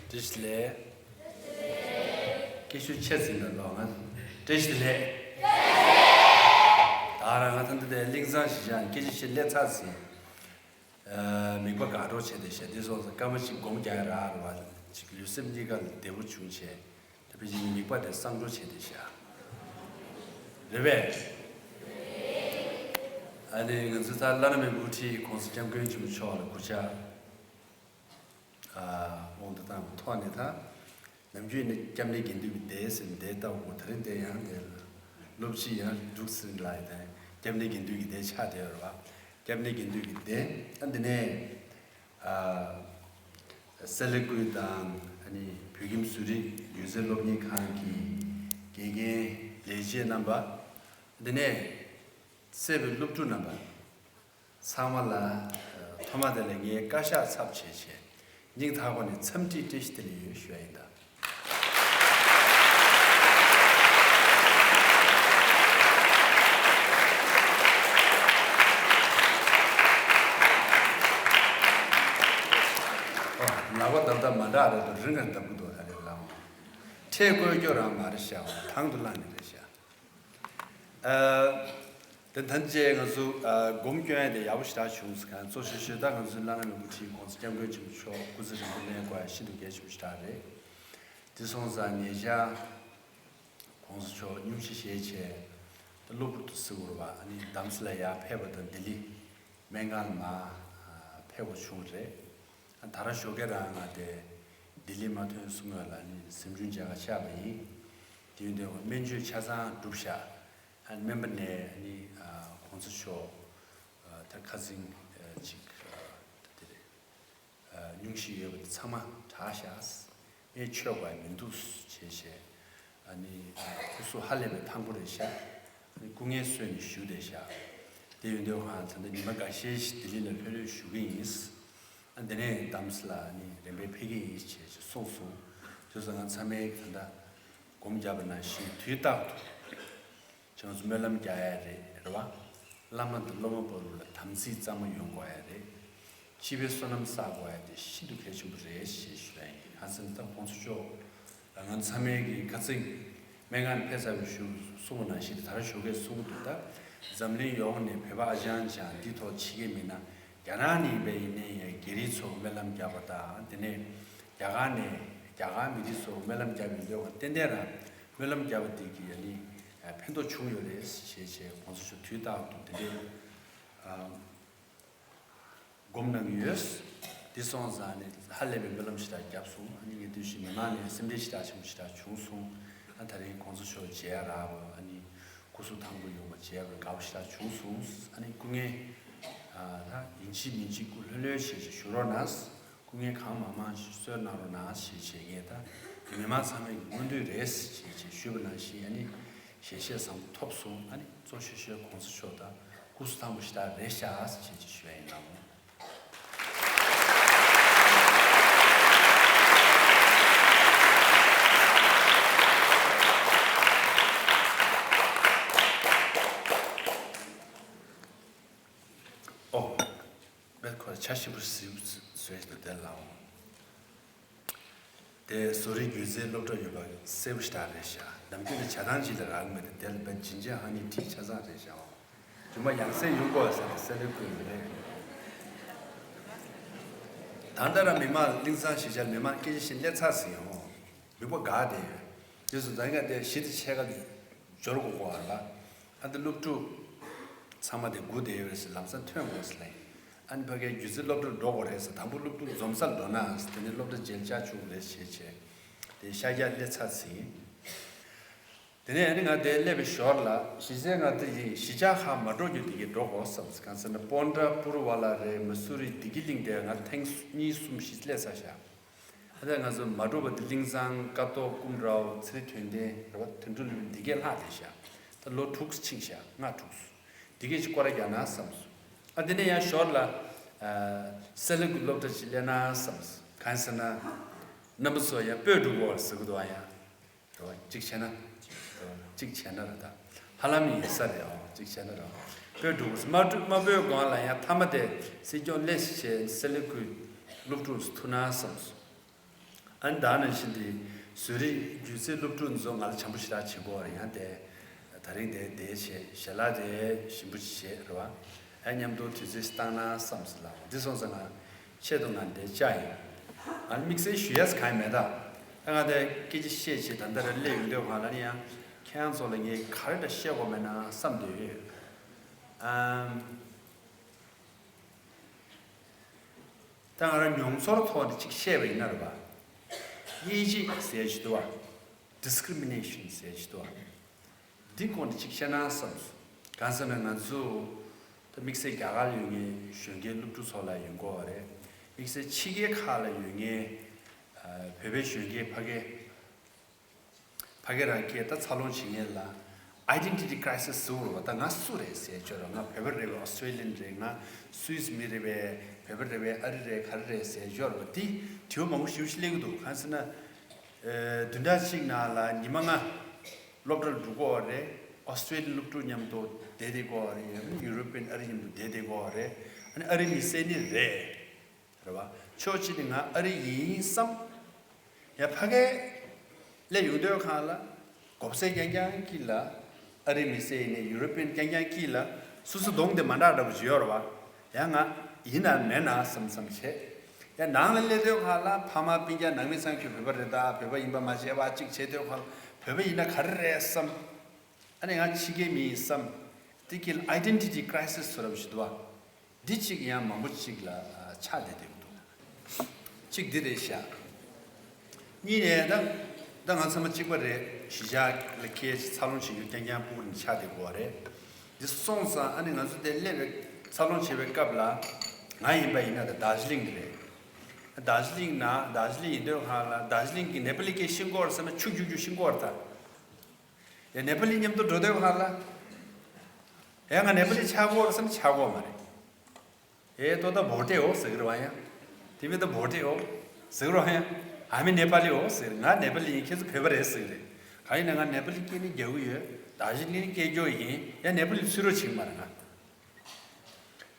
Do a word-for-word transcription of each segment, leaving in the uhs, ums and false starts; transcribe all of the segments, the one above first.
བཀྲ་ཤིས་བདེ་ལེགས། སྐད་ཤུགས་ཆེ་ཙམ་ལ་ལོག་ང་། བཀྲ་ཤིས་བདེ་ལེགས། ད་རང་ང་ད་འདི་དེ་གླིང་ཚང་གཞིས་ཆགས་སྐད་ཤུགས་ཆེ་སླེབས་ཚར་ཟིན། ཨ། མིག་པ་དགའ་སྤྲོ་བྱས་ཏེ་བཞག་འདི་སོང་ཙང་སྐར་མ་གཅིག་སྒོམ་རྒྱག་ཡ་རག་རེད་བ། ཅིག་ལུས་སེམས་གཉིས་ཀ་ལ་བདེ་པོ་བྱུང་བྱས། ད་ཕལ་ཆེར་མིག་པ་དེ་སངས་སྤྲོ་བྱས་ཏེ་བཞག་རེད་པས། ཨ་ནི་ང་ཚོ་ད་བླ་ན་མེད་པའི་དབུ་ཁྲིད་༸གོང་ས་༸སྐྱབས་མགོན་ཆེན་པོ་མཆོག་ལ་གུས་ཕྱག་ཨ། དབང་དུ་བཏང་བའི་ཐོག་ནས་ད། ནམ་རྒྱུན་ནི་སྐྱབས་གནས་དགེ་འདུན་གྱི་སྡེ་ཟེར་ནས་སྡེ་ལྟ་བུ་དེ་རིང་དེ་ཡང་དེ་ལ་སློབ་སྤྱི་ཡང་འདུག་ཟིན་ལ་ཡི་དང་སྐྱབས་གནས་དགེ་འདུན་གྱི་སྡེ་ཆགས་བསྡད་ཡོད་རེད་བ། སྐྱབས་གནས་དགེ་འདུན་གྱི་སྡེ། ཨ། འདི་ནས། ཨ། སེ་ལ་ཀུན་དང་ཨ་ནི་བོད་ཁྱིམ་བཟོ་རིག་སྒྱུ་རྩལ་སློབ་གཉེར་ཁང་གི་དགེ་རྒན་ལས་བྱེད་རྣམ་པ། འདི་ནས་སད་པའི་སློབ་ཕྲུག་རྣམ་པ། ཚང་མ་ལ་ཐོག་མ་དེ་ལ་ངས་བཀའ་ཤག་ཚབ་བྱས་བྱས་སྙིང་ཐག་པ་ནས་འཚམས་འདྲི་བཀྲ་ཤིས་བདེ་ལེགས་ཡོད་ཞུ་ཡ་ཡིན་ད། ཨོ། ལག་པ་བརྡབ་བརྡབ་མ་འདྲ་རེད་དོ། རིང་ངར་བརྡབ་གི་འདུག་ད་རེད་ལགས། ཁྲལ་བཀོད་རྒྱུ་རང་མ་རེད་ཤག་ཐང་དུ་བླངས་ནས་རེད་ཤག་ཨ། དེ་ཐམས་ཅད་ང་ཚོ་ཨ་སྒོམ་སྐྱོན་ཡ་དེ་ཡག་པོ་ཞེ་དྲག་བྱུང་ཟེར་གང་གཙོ་ཆེ་ཤོས་ད་ང་ཚོའི་བླ་ན་མེད་པའི་དབུ་ཁྲིད་༸གོང་ས་༸སྐྱབས་མགོན་ཆེན་པོ་མཆོག་སྐུ་ཚེ་རིང་པོ་གནས་དགོས་ཡ་ཤིན་ཏུ་གལ་ཆེན་པོ་ཞེ་དྲག་རེད། དེ་སོང་ཙང་ཉེ་ཆར་༸གོང་ས་མཆོག་སྙུང་གཞི་བཞེས་བྱས་ད་གློ་བུར་དུ་སེ་བོར་བ་ཨ་ནི་དམ་སི་ལ་ཡར་ཕེབས་པ་དང་ལྡི་ལི་སྨན་ཁང་ལ་མར་ཕེབས་དགོས་བྱུང་བ་རེད། ད་ར་ཞོགས་ཀས་རང་ང་དེ་ལྡི་ལི་མ་ཐོན་སྔོན་ལ་ནི་གཟིམ་ཆུང་མཇལ་ཁ་བཅར་བ་ཡིན། དེ་ཡིན་དུས་སྨན་བཅོས་ཆ་ཚང་གྲུབ་ཤག་ཨ་ནི་སྨན་པ་ནས་ནི་༸གོང་ས་མཆོག་ད་ཁ་སང་ཅིག་ད་དེ་རེད། སྙུང་གཞི་ཡོད་པ་དེ་ཚང་མ་དྲག་ཤག་ངས་ཆོད་དགོས་མི་འདུག་ཅེས་བཤད། ཨ་ནི་སྐུ་གཟུགས་ཧ་ལས་པའི་ཐང་པོ་རེད་ཤག་ཨ་ནི་སྐུ་ངལ་གསོས་ནས་བཞུགས་བསྡད་ཤག་དེ་ཡོད་དུས་ཧང་ད་ལྟ་ཉི་མ་འགའ་ཤས་ཤིག་ལྡི་ལི་ལ་ལྷོད་ལྷོད་བཞུགས་ཀྱི་ཡིན། ཨ་འདི་ནས་དམ་སི་ལ་ཨ་ནི་རིམ་པས་ཕེབས་ཀྱི་ཡིན་ཅེས་གསུངས་སོང་། དུས་སུ་ང་ཚང་མས་ད་ལྟ་སྒོམ་བརྒྱབ་པ་ནང་བཞིན་དུས་རྟག་ཏུ། ཁྱེད་རང་ཚོ་སྨོན་ལམ་རྒྱག་ཡ་རེད། རེད་བ། བླ་མ་དང་སློབ་མ་བར་ལ་དམ་ཚིག་གཙང་མ་ཡོང་དགོས་ཡ་རེད། སྤྱི་པའི་བསོད་ནམས་བསགས་དགོས་ཡ་དེ་ཤིན་ཏུ་གལ་ཆེན་པོ་རེད་ཞེས་ཞུ་ཡ་ཡིན། ཧ་སེམས་ད་༸གོང་ས་མཆོག་ལ་ང་ཚང་མའི་གི་ཁ་ཚིག་སྨན་ཁང་ནས་ཕེབས་ཚར་བའི་གཞུག་གསུངས་པ་ནང་བཞིན་དེ་ད་ར་ཞོགས་ཀས་གསུང་གི་འདུག་ད་འཛམ་གླིང་ཡོངས་ནས་བོད་པ་ཨ་ཅང་ཅང་འདི་ཐོག་ཕྱི་རྒྱལ་མི་སྣ་རྒྱ་ནག་ནས་ཡིན་པ་ཡིན་ནའི་ཡང་རྒྱ་རིགས་ཚོ་སྨོན་ལམ་རྒྱག་པ་དང་དེ་ནས་རྒྱ་གར་ནས་རྒྱ་གར་མི་རིགས་ཚོ་སྨོན་ལམ་རྒྱག་པ་ཡིན་དུས་ཏན་ཏན་རང་། སྨོན་ལམ་བརྒྱབ་པ་དེ་གིས་ཨ་ནི་ཕན་ཐོགས་བྱུང་ཡོད་རེད་ཞེས་བྱས་༸གོང་ས་མཆོག་དུས་རྟག་ཏུ་དེ་འདྲའི་སྒོམ་གནང་གི་ཡོད། དེ་སོང་ཙང་ཨ་ནི་ཧ་ལས་པའི་སྨོན་ལམ་ཞིག་ད་བརྒྱབ་སོང་། ཨ་ནི་ངས་དུས་ཤིག་མི་མང་ནས་སེམས་ཁྲལ་ཞིག་ད་ཆེན་པོ་ཞིག་ད་བྱུང་སོང་། ཨ་ད་རིང་༸གོང་ས་མཆོག་མཇལ་རག་པ་ཨ་ནི་སྐུ་གཟུགས་ཐང་པོ་ཡོང་བ་མཇལ་བར་དགའ་པོ་ཞིག་ད་བྱུང་སོང་། ཨ་ནི་སྐུ་ངལ་ད་ཡིན་གཅིག་མིན་གཅིག་སྐུ་ལྷོད་ལྷོད་བྱས་བྱས་བཞུགས་རོགས་གནང་། སྐུ་ངལ་གང་མང་མང་ཞིག་གསོས་གནང་རོགས་གནང་ཞེས་བྱས་ངས་ད་མི་མང་ཚང་མའི་སྨོན་འདུན་རེད་ཞེས་བྱས་ཞུས་པ་ནང་བཞིན་ཨ་ནི་ཞལ་བཞེས་བཟང་པོ་ཐོབ་སོང་། ཨ་ནི་གཙོ་ཆེ་ཤོས་༸གོང་ས་མཆོག་དང་སྐུ་གཟུགས་ཐང་པོ་ཞེ་དྲག་རེད་ཤག་ཞེས་བྱས་ཞུ་ཡ་ཡིན་ལགས། ཨོ། དཔེ་ཁོ་ཆ་ཞིབ་པོ་ཞིག་བཟོས་ཏེ་བསྡད་ལགས། དེ་བཟོ་རིག་སྒྱུ་རྩལ་སློབ་གྲྭ་ཡོད་པ་གསལ་པོ་ཞེ་དྲག་རེད་ཤག་ནམ་རྒྱུན་ནས་བྱ་སྟངས་ཅིག་ལ་རག་གི་མེད་དེ་དེ་ལ་དཔེ་ཇི་འཇགས་ཧ་ནི་ཁྲིད་ཆ་ཚང་རེད་ཤག་རྒྱུ་མ་ཡང་སེ་ཡོང་དགོས་ཟེར་ནས་སེ་ལེ་བསྐུལ་མི་རེད། ད་ལྟ་ར་མི་མང་གླིང་ཚང་གཞིས་ཆགས་མི་མང་སྐད་ཆ་བཤད་སླེབས་ཚར་ཟིན་ཡོང་། མི་པོ་དགའ་བསྡད་ཡོད། དེ་སུ་ད་ཡིན་ག་དེ་གཞི་དེ་ཆེ་ག་འབྱོར་དགོས་གོ་བ་ལ། ཨ་འདི་སློབ་ཕྲུག་ཚང་མ་དེ་སྒུག་བསྡད་ཡོད་རེད་ཟེར་ལམ་སང་ཐོན་དགོས་ཟེར་ལ། ཨ་ནི་ཕ་གིའི་སྒྱུ་རྩལ་སློབ་གྲྭར་འགྲོ་དགོས་རེད་ཟེར། དང་པོ་སློབ་ཕྲུག་འཛོམས་སར་འགྲོ་ན་ཟེར། དེ་ནས་སློབ་གྲྭ་མཇལ་བཅར་བཅུག་རེད་ཞེས་བྱས། དེ་ཤར་རྒྱག་སླེབས་ཚར་ཟིན། དེ་ནས་ཨ་ནི་ང་དེ་སླེབས་པའི་ཞོར་ལ་གཞི་རྩའི་ང་དེ་ཡིན་གཞིས་ཆགས་ཁག་མ་འགྲོ་རྒྱུ་དེ་གའི་འགྲོ་དགོས་བསམ། གང་ཟེར་ན་པོན་ཏྲ་པུར་ཝ་ལ་རེད། མ་སུ་རི་བདེ་སྐྱིད་གླིང་དེ་ང་ཐེངས་གཉིས་གསུམ་བཞི་སླེབས་ཚར་ཤག་ཨ་ད་ང་ཚོ་མ་འགྲོ་བ་དེ་གླིང་ཚང་ཀ་ཏོག་ཀུམ་རའོ་ཚེ་རིང་དོན་ལྡན་རེད་བ། དོན་གྲུབ་ལ་འདི་གས་ལྷག་བསྡད་ཤག་ད་ལོ་དྲུག་ཕྱིན་ཤག་ལྔ་དྲུག་འདི་གས་ཅིག་སྐོར་ར་རྒྱག་ན་བསམ་སོང་། ཨ་དེ་ནས་ཡང་ཞོར་ལ་ཨ་སེ་ལ་ཀུ་སློབ་གྲྭ་ཅིག་སླེབས་ན་བསམ་སོང་། གང་ཟེར་ན་རྣམ་པ་ཚོ་ཡང་སྤོས་འགྲོ་དགོས་ཟེར་གི་འདུག་ཨ་ཡང་། རེད་བ། གཅིག་བྱས་ན། རེད་བ། གཅིག་བྱས་ན་རེད་ད། ཧ་ལམ་ཡིན་ས་རེད་ཨོ། གཅིག་བྱས་ན་རེད་བ། སྤོས་འགྲོ་དགོས་ས་མ་སྤོས་སྒང་ལ་ཡང་མཐའ་མ་དེ་སྲིད་སྐྱོང་སླེབས་བྱས་སེ་ལ་ཀུའི་སློབ་ཕྲུག་ཚོ་ཐུག་ན་བསམ་སོང་། ཨ་ནི་ད་ནང་བཞིན་དེ་བཟོ་རིག་སྒྱུ་རྩལ་སློབ་ཕྲུག་ཚོ་ང་ལ་བྱམས་པོ་ཞེ་དྲག་བྱེད་དགོས་རེད། ཡང་དེ་དེ་རིང་དེ་དེ་བྱས་ཞལ་ལག་དེ་ཞིམ་པོ་ཞིག་བྱས་རེད་བ། ཨ་མཉམ་དུ་དུས་ཚོད་བཏང་ན་བསམ་སོང་ལ། འདི་སོང་ཙང་ང་ཆེད་དུ་ང་འདིར་བཅར་ཡིན། ཨ་ནི་དམིགས་བསལ་ཞུ་ཡས་གང་ཡང་མེད་ད། ཨ་ང་དེ་སྐད་ཆ་བཤད་བྱས་ད་ལྟ་ར་སླེབས་ཡོང་དུས་གང་ལ་ནི་ཡང་ཁྱེད་རང་ཚོ་ལ་ངས་ག་རེ་འདྲ་བཤད་དགོས་མེད་ན་བསམ་བསྡད་ཡོད། ཨམ། ད་ང་རང་མྱོང་ཚོར་ཐོག་ནས་གཅིག་བཤད་པ་ཡིན་ན་རེད་པ། དབྱེ་འབྱེད་ཟེར་ཞིག་འདུག་བ། ཌི་སི་ཀི་རི་མི་ནེ་ཤན་ཟེར་ཞིག་འདུག་བ། འདི་སྐོར་ནས་གཅིག་བཤད་ན་བསམ་སོང་། གང་ཟེར་ན་ང་ཚོ་ད་དམིགས་བསལ་རྒྱ་གར་ལ་ཡོད་མཁན་གཞོན་སྐྱེས་སློབ་ཕྲུག་ཚོ་ལ་ཡིན་དགོས་པ་རེད། དམིགས་བསལ་ཕྱི་རྒྱལ་ཁག་ལ་ཡོད་མཁན་བོད་པའི་གཞོན་སྐྱེས་ཕ་གི་ཕ་གི་རང་སྐད་ད་འཚར་ལོངས་བྱེད་མཁན་ལ་ཨའི་ཌེན་ཊི་ཊི་ཀི་རའི་སིས་ཟེར་བ། ད་ང་སུ་རེད་ཟེར་ཅོག་ར། ང་བོད་པ་རེད་པས། ཨོ་སི་ཊྲེ་ལི་ཡན་རེད། ང་སུད་སི་མི་རེད་པས། བོད་པ་རེད་པས། ཨ་རི་རེད། ག་རེ་རེད་ཟེར་ཅོག་ར། དེ་དྲི་བ་མང་པོ་ཞེ་པོ་ཞིག་སླེབས་ཀྱི་འདུག་གང་ཟེར་ན། ཨེ། བདུན་ཕྲག་གཅིག་ནང་ལ་ཉི་མ་ལྔ་སློབ་གྲྭར་འགྲོ་དགོས་པ་རེད། ཨོ་སི་ཊྲེ་ལི་ཡན་སློབ་ཕྲུག་མཉམ་དུ་བསྡད་བསྡད་དགོས་པ་རེད། ཡུ་རོ་པི་ཡན་ཨ་རི་མཉམ་དུ་བསྡད་བསྡད་དགོས་པ་རེད། ཨ་ནི་ཨ་རི་མི་སེར་ནི་རེད། རེད་བ། ཕྱོགས་གཅིག་ནས་ང་ཨ་རི་ཡིན་བསམ། ཡང་ཕ་གིར་སླེབས་ཡོང་དུས་གང་ལ་མགོ་སེར་རྐྱང་རྐྱང་གཅིག་ལ། ཨ་རི་མི་སེར་ཡིན་ནའི་ཡུ་རོ་པི་ཡན་རྐྱང་རྐྱང་གཅིག་ལ། སོ་སོ་གདོང་དེ་མ་འདྲ་འདྲ་པོ་ཅིག་ཡོད་རེད་བ། ཡང་ང་ཡིན་ན་མེད་ན་བསམ་བསམ་བྱས། ཡང་ནང་ལ་སླེབས་དུས་གང་ལ་ཕ་མ་སྤུན་ཀྱག་ནང་མི་ཚང་ཁྱོད་བོད་པ་རེད་ད། བོད་པ་ཡིན་པ་མ་བརྗེད་པ་གཅིག་བྱས་དུས་གང་ལ་བོད་པ་ཡིན་ན་ག་རེ་རེད་བསམ། ཨ་ནི་ང་ཕྱི་རྒྱལ་མི་ཡིན་བསམ། དེ་གི་ལ་ཨའི་ཌེན་ཊི་ཊི་ཀི་རའི་སིས་ཟེར་བ་ཞིག་འདུག་བ། འདི་གཅིག་ཡང་མང་པོ་གཅིག་ལ་ཆགས་བསྡད་བསྡད་ཀྱི་འདུག་གཅིག་འདི་རེད་ཤག་གཉིས་ནས་ད་ད་ང་ཚང་མ་གཅིག་པ་རེད། གཞིས་ཆགས་ལ་ཁྱེད་འཚར་ལོངས་བྱེད་རྒྱུ་རྐྱང་རྐྱང་སྤུ་གུ་ནས་ཆགས་བསྡད་དགོས་པ་རེད། འདི་སོང་ཙང་ཨ་ནི་ང་ཚོ་དེ་སླེབས་པའི་འཚར་ལོངས་བྱེད་པའི་སྐབས་ལ་ང་ཡིན་པ་ཡིན་ན་ད་རྡོ་རྗེ་གླིང་རེད། རྡོ་རྗེ་གླིང་ན་རྡོ་རྗེ་གླིང་ཡིན་དུས་གང་ལ་རྡོ་རྗེ་གླིང་གི་ནེ་པ་ལི་སྐད་ཤེས་ཀྱི་ཡོད་རེད་ཟེར་ན་ཆུ་རྒྱུག་རྒྱུག་ཤེས་ཀྱི་ཡོད་རེད་ད། ཡ་ནེ་པ་ལི་མཉམ་དུ་འགྲོ་དུས་གང་ལ། ཡ་ང་ནེ་པ་ལི་ཆགས་ཀྱི་ཡོད་རེད་ཟེར་ན་ཆགས་ཀྱི་ཡོད་མ་རེད། ཨེ་ཏོ་ད་བྷོ་ཊེ་ཧོ་ཟེར་གི་རེད་བ་ཡ། དེ་མི་ད་བྷོ་ཊེ་ཧོ་ཟེར་གི་རེད་བ་ཡ། ཨ་མི་ནེ་པ་ལི་ཧོ་ཟེར། ང་ནེ་པ་ལི་ཡིན། ཁྱེད་ཚོ་བོད་པ་རེད་ཟེར་གི་རེད། གང་ཡིན་ན་ང་ནེ་པ་ལི་སྐད་ནི་རྒྱག་གི་ཡོད། རྡོ་རྗེ་གླིང་སྐད་སྐྱོ་ཡིན། ཡ་ནེ་པ་ལི་ཚུར་རོ་ཕྱིན་མ་རེད་ང་།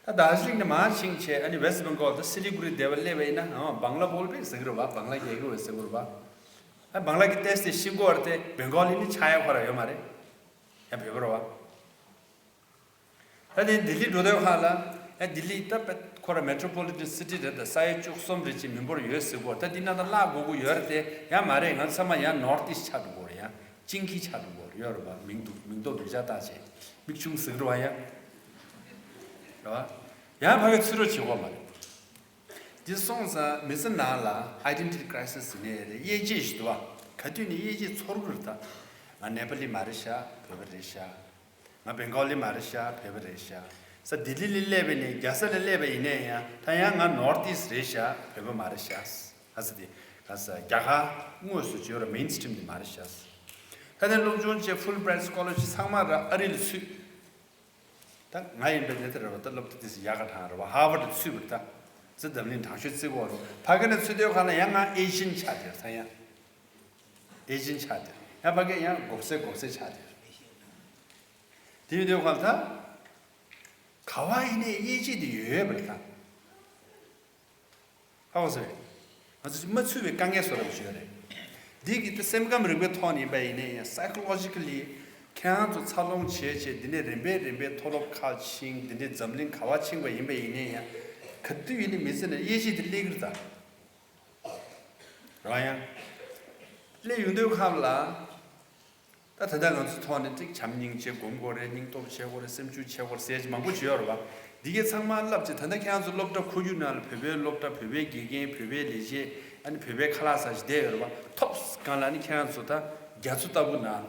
ད་རྡོ་རྗེ་གླིང་ནས་མར་ཕྱིན་བྱས་ཨ་ནི་ཝེ་སི་ཊི་བེང་གོལ་དང་སི་ལི་གུ་རི་དེ་བ་སླེབས་པ་ཡིན་ན་ཨ་བང་ལ་བོལ་བེ་ཟེར་གི་རེད་བ། བང་ལ་རྒྱལ་གི་ཡོད་ཟེར་གི་རེད་བ། ཨ་བང་ལ་གི་ཏེས་དེ་ཤིང་ཀོར་དེ་བེང་གོལ་ནི་ཆགས་ཡ་ཁོ་ར་ཡོད་མ་རེད། ཡ་བོད་པ་རེད་བ། ད་དེ་ལྡི་ལི་འགྲོ་དུས་ཁ་ལ་ཨ་ལྡི་ལི་ད་ཁོ་ར་མེ་ཊོ་པོ་ལི་ཊན་སི་ཊི་རེད། ད་ས་ཡ་བཅུ་གསུམ་རེ་ཅིག་མི་འབོར་ཡོད་ཟེར་གི་རེད་བ། ད་འདི་ན་ད་བརླག་དགོས་ཀྱི་ཡོད་རེད་དེ། ཡ་མ་རེད། ང་ཚང་མ་ཡ་ནོར་ཐི་ཨིསི་ཊི་ཆགས་འགྲོ་གི་རེད། ཡ་ཅིང་ཁི་ཆགས་འགྲོ་གི་ཡོད་རེད་བ། མིང་འདུག་མིང་འདོགས་འདུག་ཅག་ལྟ་བྱས་མིག་ཆུང་ཟེར་གི་རེད་བ་ཡ། རེད་བ། ཡང་ཕ་གི་ཚུར་རོགས་བྱེད་དགོས་མ་རེད། འདི་སོང་ཙང་མི་ཚེ་ནང་ལ་ཨའི་ཌེན་ཊི་ཊི་ཀི་རའི་སིས་ཟེར་ནས་རེད། དབྱེ་འབྱེད་ཞིག་འདུག་བ། ག་དུས་ནས་དབྱེ་འབྱེད་ཚོར་གི་རེད་ད། ང་ནེ་པ་ལི་མ་རེད་ཤག་བོད་པ་རེད་ཤག་ང་བེང་གོ་ལི་མ་རེད་ཤག་བོད་པ་རེད་ཤག་ས་ལྡི་ལི་ལ་སླེབས་པ་ནས་རྒྱལ་ས་ལ་སླེབས་པ་ཡིན་ནའི་ཡང་ད་ཡང་ང་ནོར་ཐི་ཨིསི་ཊི་རེད་ཤག་བོད་པ་མ་རེད་ཤག་ཨ་ས་དེ་ག་ས་རྒྱ་གར་དངོས་སུ་བརྗོད་ར་མེན་སི་ཊི་རིམ་དེ་མ་རེད་ཤག་ད་ནས་སློབ་སྦྱོང་བྱས་ཕུལ་བྷི་རའིཊ་སི་ཀོ་ལར་ཤིབ་ཚང་མ་ར་ཨ་རི་ལ་ཚུད། ད་ང་ཡིན་པའི་ནི་དེ་རེད་བ། ད་སློབ་གྲྭ་དེ་ཚོ་ཡག་ག་དྲང་རེད་བ། ཧར་ཝར་ཌི་ཚུད་པ་རེད་ད། ཙི་འཛམ་གླིང་དྲང་ཤོས་བརྩི་གོ་རེད། ཕ་གི་ནས་ཚུད་དུས་ཁ་ན་ཡང་ང་ཨེ་ཤི་ཡན་ཆགས་དེར་ཚ་ཡང་། ཨེ་ཤི་ཡན་ཆགས་དེར་ཡང་ཕ་གི་ཡང་གོབ་སེ་གོབ་སེ་ཆགས་དེར། དེ་ཡིན་དུས་ཁ་ལ་ད། ག་བ་ཡིན་ནའི་དབྱེ་འབྱེད་དེ་ཡོད་པ་རེད་ད། ཧ་གོ་སོང་། ང་ཚོ་མ་ཚུད་པའི་དཀའ་ངལ་བཟོ་འདྲ་ཞིག་ཡོད་རེད། འདི་གི་ད་སེམས་ཁམས་རིག་པའི་ཐོག་ནས་ཡིན་པ་ཡིན་ནའི་ཡང་སའི་ཁོ་ལོ་ཇི་ཀ་ལི་ཁྱེད་རང་ཚོ་འཚར་ལོངས་བྱས་བྱས་འདི་ནས་རིམ་པས་རིམ་པས་མཐོ་སློབ་ཁག་ཕྱིན། འདི་ནས་འཛམ་གླིང་ག་བ་ཕྱིན་པ་ཡིན་པ་ཡིན་ནའི་ཡང་ག་དུས་ཡིན་ནའི་མི་ཚེ་ནང་དབྱེ་འབྱེད་དེ་སླེབས་ཀྱི་རེད་ད། རེད་བ་ཡང་། སླེབས་ཡོང་དུས་ཁམས་ལ། ད་ད་ལྟ་ང་ཚོའི་ཐོག་ནས་ཅིག་བྱམས་སྙིང་རྗེ་སྒོམ་དགོས་རེད། སྙིང་སྟོབས་བྱེད་དགོས་རེད། སེམས་ཤུགས་བྱེད་དགོས་རེད་ཟེར་གྱི་མང་པོ་ཞིག་ཡོད་རེད་བ། འདི་གའི་ཚང་མ་བསླབ་ཅིག་ད་ལྟ་ཁྱེད་རང་ཚོ་སློབ་གྲྭ་ཁོར་ཡུག་ནང་ལ་བོད་པའི་སློབ་གྲྭ། བོད་པའི་དགེ་རྒན། བོད་པའི་ལས་བྱེད། ཨ་ནི་བོད་པའི་ཁ་ལག་ཟ་ཞིག་བསྡད་ཡོད་རེད་བ། ཐོབ་སྒང་ལ་ཨ་ནི་ཁྱེད་རང་ཚོ་ད་རྒྱ་མཚོ་ལྟ་བུ་ནང་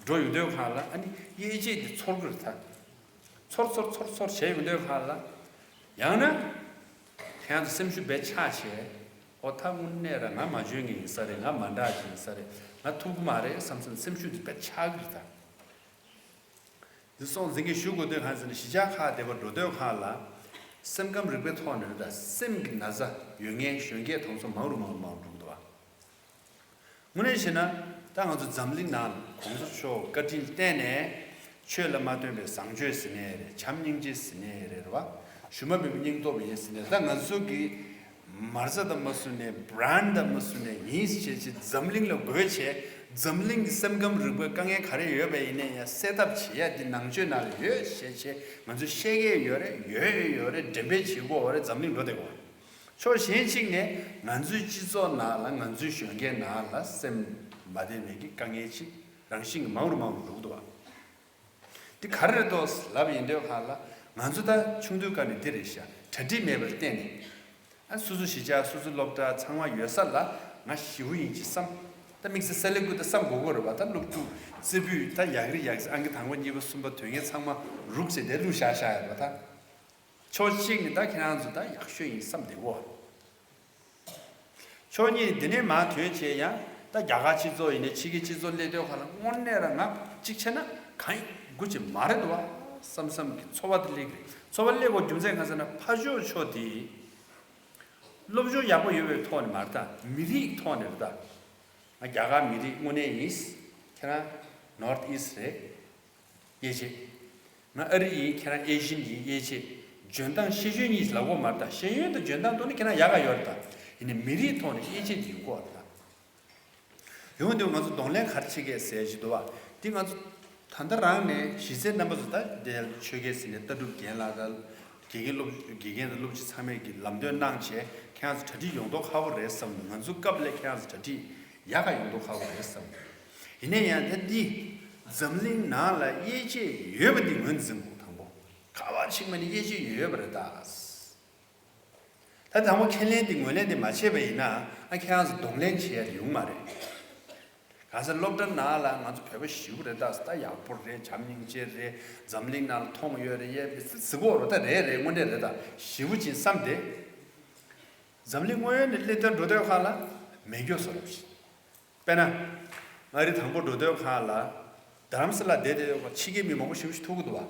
འགྲོ་ཡོང་དུས་སྒང་ལ་ཨ་ནི་དབྱེ་འབྱེད་འདི་ཚོར་གི་རེད་ད། ཚོར་ཚོར་ཚོར་ཚོར་བྱས་ཡོང་དུས་སྒང་ལ། ཡང་ན། ཁྱེད་རང་ཚོ་སེམས་ཤུགས་དཔེ་ཆག་བྱས། ཨོ་ད་དངོས་གནས་ར་ང་མ་འཇོན་མཁན་ཡིན་ས་རེད། ང་མ་འདྲ་ཅིག་ཡིན་ས་རེད། ང་ཐུབ་ཀྱི་མ་རེད་བསམ་བསམ་སེམས་ཤུགས་དེ་དཔེ་ཆག་གི་རེད་ད། འདི་སོང་ཟིན་གྱི་ཞུ་དགོས་དོན་གང་ཟེར་ན་གཞིས་ཆགས་ཁག་དེ་བར་འགྲོ་དུས་སྒང་ལ། སེམས་ཁམས་རིག་པའི་ཐོག་ནས་རེད་ད། སེམས་ཀྱི་ན་ཚ་ཡོད་མཁན་གཞོན་སྐྱེས་དེ་ཚོ་མང་རུ་མང་རུ་མང་རུ་འགྲོ་གི་འདུག་བ། དངོས་གནས་བྱས་ན་ད་ང་ཚོ་འཛམ་གླིང་ནང་གོང་ས་མཆོག་བཀའ་དྲིན་བརྟེན་ནས་ཆོས་ལ་མ་བརྟེན་པའི་བཟང་སྤྱོད་ཟེར་ནའི་རེད། བྱམས་སྙིང་རྗེ་ཟེར་ནའི་རེད་བ། ཞུམ་པ་མེད་པའི་སྙིང་སྟོབས་ཡིན་ཟེར་ནའི་རེད། ད་ང་ཚོ་གི་ མ་རྩ་དང་མ་བཟུང་ནས་བྷ་རན་དང་མ་བཟུང་ནས་ཡིན་ཞེས་བྱས་འཛམ་གླིང་ལ་རྒོལ་བྱས། འཛམ་གླིང་གི་སེམས་ཁམས་རིག་པའི་དཀའ་ངལ་ག་རེ་ཡོད་པ་ཡིན་ནའི་ཡང་སེལ་ཐབས་བྱེད་ཡ་འདི་ནང་ཆོས་ནང་ལ་ཡོད་ཞེས་བྱས་ང་ཚོས་བཤད་ཀྱི་ཡོད་རེད། ཡོད་ཡོད་ཡོད་རེད། འགྲེམས་སྤེལ་བྱེད་དགོས་རེད། འཛམ་གླིང་འགྲོ་བསྡད་དགོས་རེད། ཕྱོགས་གཞན་གཅིག་ནས་ང་ཚོའི་སྤྱི་ཚོགས་ནང་ལ་ང་ཚོའི་གཞོན་སྐྱེས་ནང་ལ་སེམས་མ་བདེ་བའི་གི་དཀའ་ངལ་ཅིག་རང་བཞིན་གྱི་མང་རུ་མང་རུ་འགྲོ་གི་འདུག་བ། འདི་ག་རེ་རེད་འདུག་ལབ་ཡིན་དུས་ཁ་ལ། ང་ཚོ་ད་ཆུང་དུས་སྐབས་ནས་འདི་རེད་ཤག་གྲ་སྒྲིག་མེད་པར་བརྟེན་ནས། ཨ་སོ་སོ་གཞིས་ཆགས་སོ་སོ་སློབ་གྲྭ་ཚང་མ་ཡོད་ས་ལ་ང་ཞེ་པོ་ཡིན་ཅིག་བསམ། ད་དམིགས་བསལ་སེ་ལེ་ཀུ་ད་བསམ་དགོས་ཀྱི་རེད་བ། ད་སློབ་ཕྲུག་རྩེ་ཕུད་ད་ཡག་རེད་ཡག་ཟེར། ཨང་ཀི་དང་པོ་གཉིས་པ་གསུམ་པ་དོན་གཉེར་ཚང་མ་རུག་ཟེར་དེ་བླུགས་བཞག་བཞག་ཡོད་པ་ད། ཕྱོགས་གཅིག་ནས་ད་ཁྱེད་རང་ཚོ་ད་ཡག་ཤོས་ཡིན་བསམ་བསྡད་གོ། ཕྱོགས་གཉིས་ནས་འདི་ནས་མར་ཐོན་བྱས་ཡང་ད་རྒྱ་གར་སྤྱི་ཚོགས་ཡིན་ནའི་ཕྱི་རྒྱལ་སྤྱི་ཚོགས་སླེབས་དུས་ཁ་ལ་དངོས་གནས་རང་ང་གཅིག་བྱས་ན་གང་ཡིན་དགུ་ཅིག་མ་རེད་འདུག་བ་བསམ་བསམ་གྱི་ཚོར་བ་དེ་སླེབས་ཀྱི་རེད། ཚོར་བ་སླེབས་དགོས་རྒྱུ་མཚན་གང་ཟེར་ན་ཕར་ཕྱོགས་ཕྱོགས་དེ་སློབ་སྦྱོང་ཡག་པོ་ཡོད་པའི་ཐོག་ནས་མ་རེད། ད་མི་རིགས་ཐོག་ནས་རེད། ད་ང་རྒྱ་གར་མི་རིགས་དངོས་གནས་ཡིན། ཁྱེད་རང་North East རེད། དབྱེ་འབྱེད། ང་ཨ་རི་ཡིན། ཁྱེད་རང་ཨེ་ཤི་ཡན་ཡིན། དབྱེ་འབྱེད། འཇོན་ཐང་ཤེས་ཡོན་གཉིས་ལབ་དགོས་མ་རེད། ད་ཤེས་ཡོན་དང་འཇོན་ཐང་ཐོག་ནས་ཁྱེད་རང་ཡག་ག་ཡོད་རེད། ད་ཡིན་ནའི་མི་རིགས་ཐོག་ནས་དབྱེ་འབྱེད་ཡོང་གི་ཡོད་རེད། ད་ཡོང་དུས་ང་ཚོ་གདོང་ལེན་ག་རེ་བྱེད་ཀྱི་ཟེར་གྱི་འདུག་བ། འདི་ང་ཚོ་ད་ལྟ་རང་ནས་གཞི་རྩའི་རྣམ་པ་ཚོ་ད་དེ་ཆོས་རྒྱལ་ཟེར་ནས་ལྟ་གྲུབ་རྒན་ལགས་དང་དགེ་རྒན་སློབ་དགེ་རྒན་དང་སློབ་སྤྱི་ཚང་མས་ཀྱི་ལམ་སྟོན་གནང་བྱས་ཁྱེད་རང་ཚོ་གྲ་སྒྲིག་ཡོང་མདོག་ཁ་པོ་རེད་བསམ། ང་ཚོ་སྐབས་ལ་ཁྱེད་རང་ཚོ་གྲ་སྒྲིག་ཡག་ག་ཡོང་མདོག་ཁ་པོ་རེད་བསམ། ཡིན་ན་ཡང་ད་འདི་འཛམ་གླིང་ནང་ལ་དབྱེ་འབྱེད་ཡོད་པ་འདི་ངོས་འཛིན་དགོས། དང་པོ་ག་པར་ཕྱིན་པ་ནི་དབྱེ་འབྱེད་ཡོད་པ་རེད་ད། ད་དང་པོ་ཁས་ལེན་འདི་ངོས་ལེན་འདི་མ་བྱས་པ་ཡིན་ན་ཨ་ཁྱེད་རང་ཚོ་གདོང་ལེན་བྱེད་ཡ་ཡོང་མ་རེད། གང་ཟེར་སློབ་གྲྭ་ནང་ལ་ང་ཚོ་བོད་པ་ཞེ་པོ་རེད། ད་ད་ཡག་པོ་རེད། བྱམས་སྙིང་རྗེ་རེད། འཛམ་གླིང་ནང་ལ་མཐོང་ཡོད་རེད། ཡས་ཟི་གོ་རོ་ད་རེད་རེད། དངོས་གནས་རེད། ད་ཞེ་པོ་ཅིག་བསམ་སྟེ། འཛམ་གླིང་དངོས་ཡོད་ནས་སླེབས་དོན་འགྲོ་དོན་ཁག་ལ་མེད་མཁན་བཟོ་འདྲ་ཞིག་དཔེར་ན། མངའ་རིས་དང་པོ་འགྲོ་དོན་ཁག་ལ་རྡ་རམ་ས་ལ་བསྡད་དེ་ཕྱི་རྒྱལ་མི་མང་པོ་ཞེ་པོ་ཞིག་ཐུག་གི་འདུག་བ།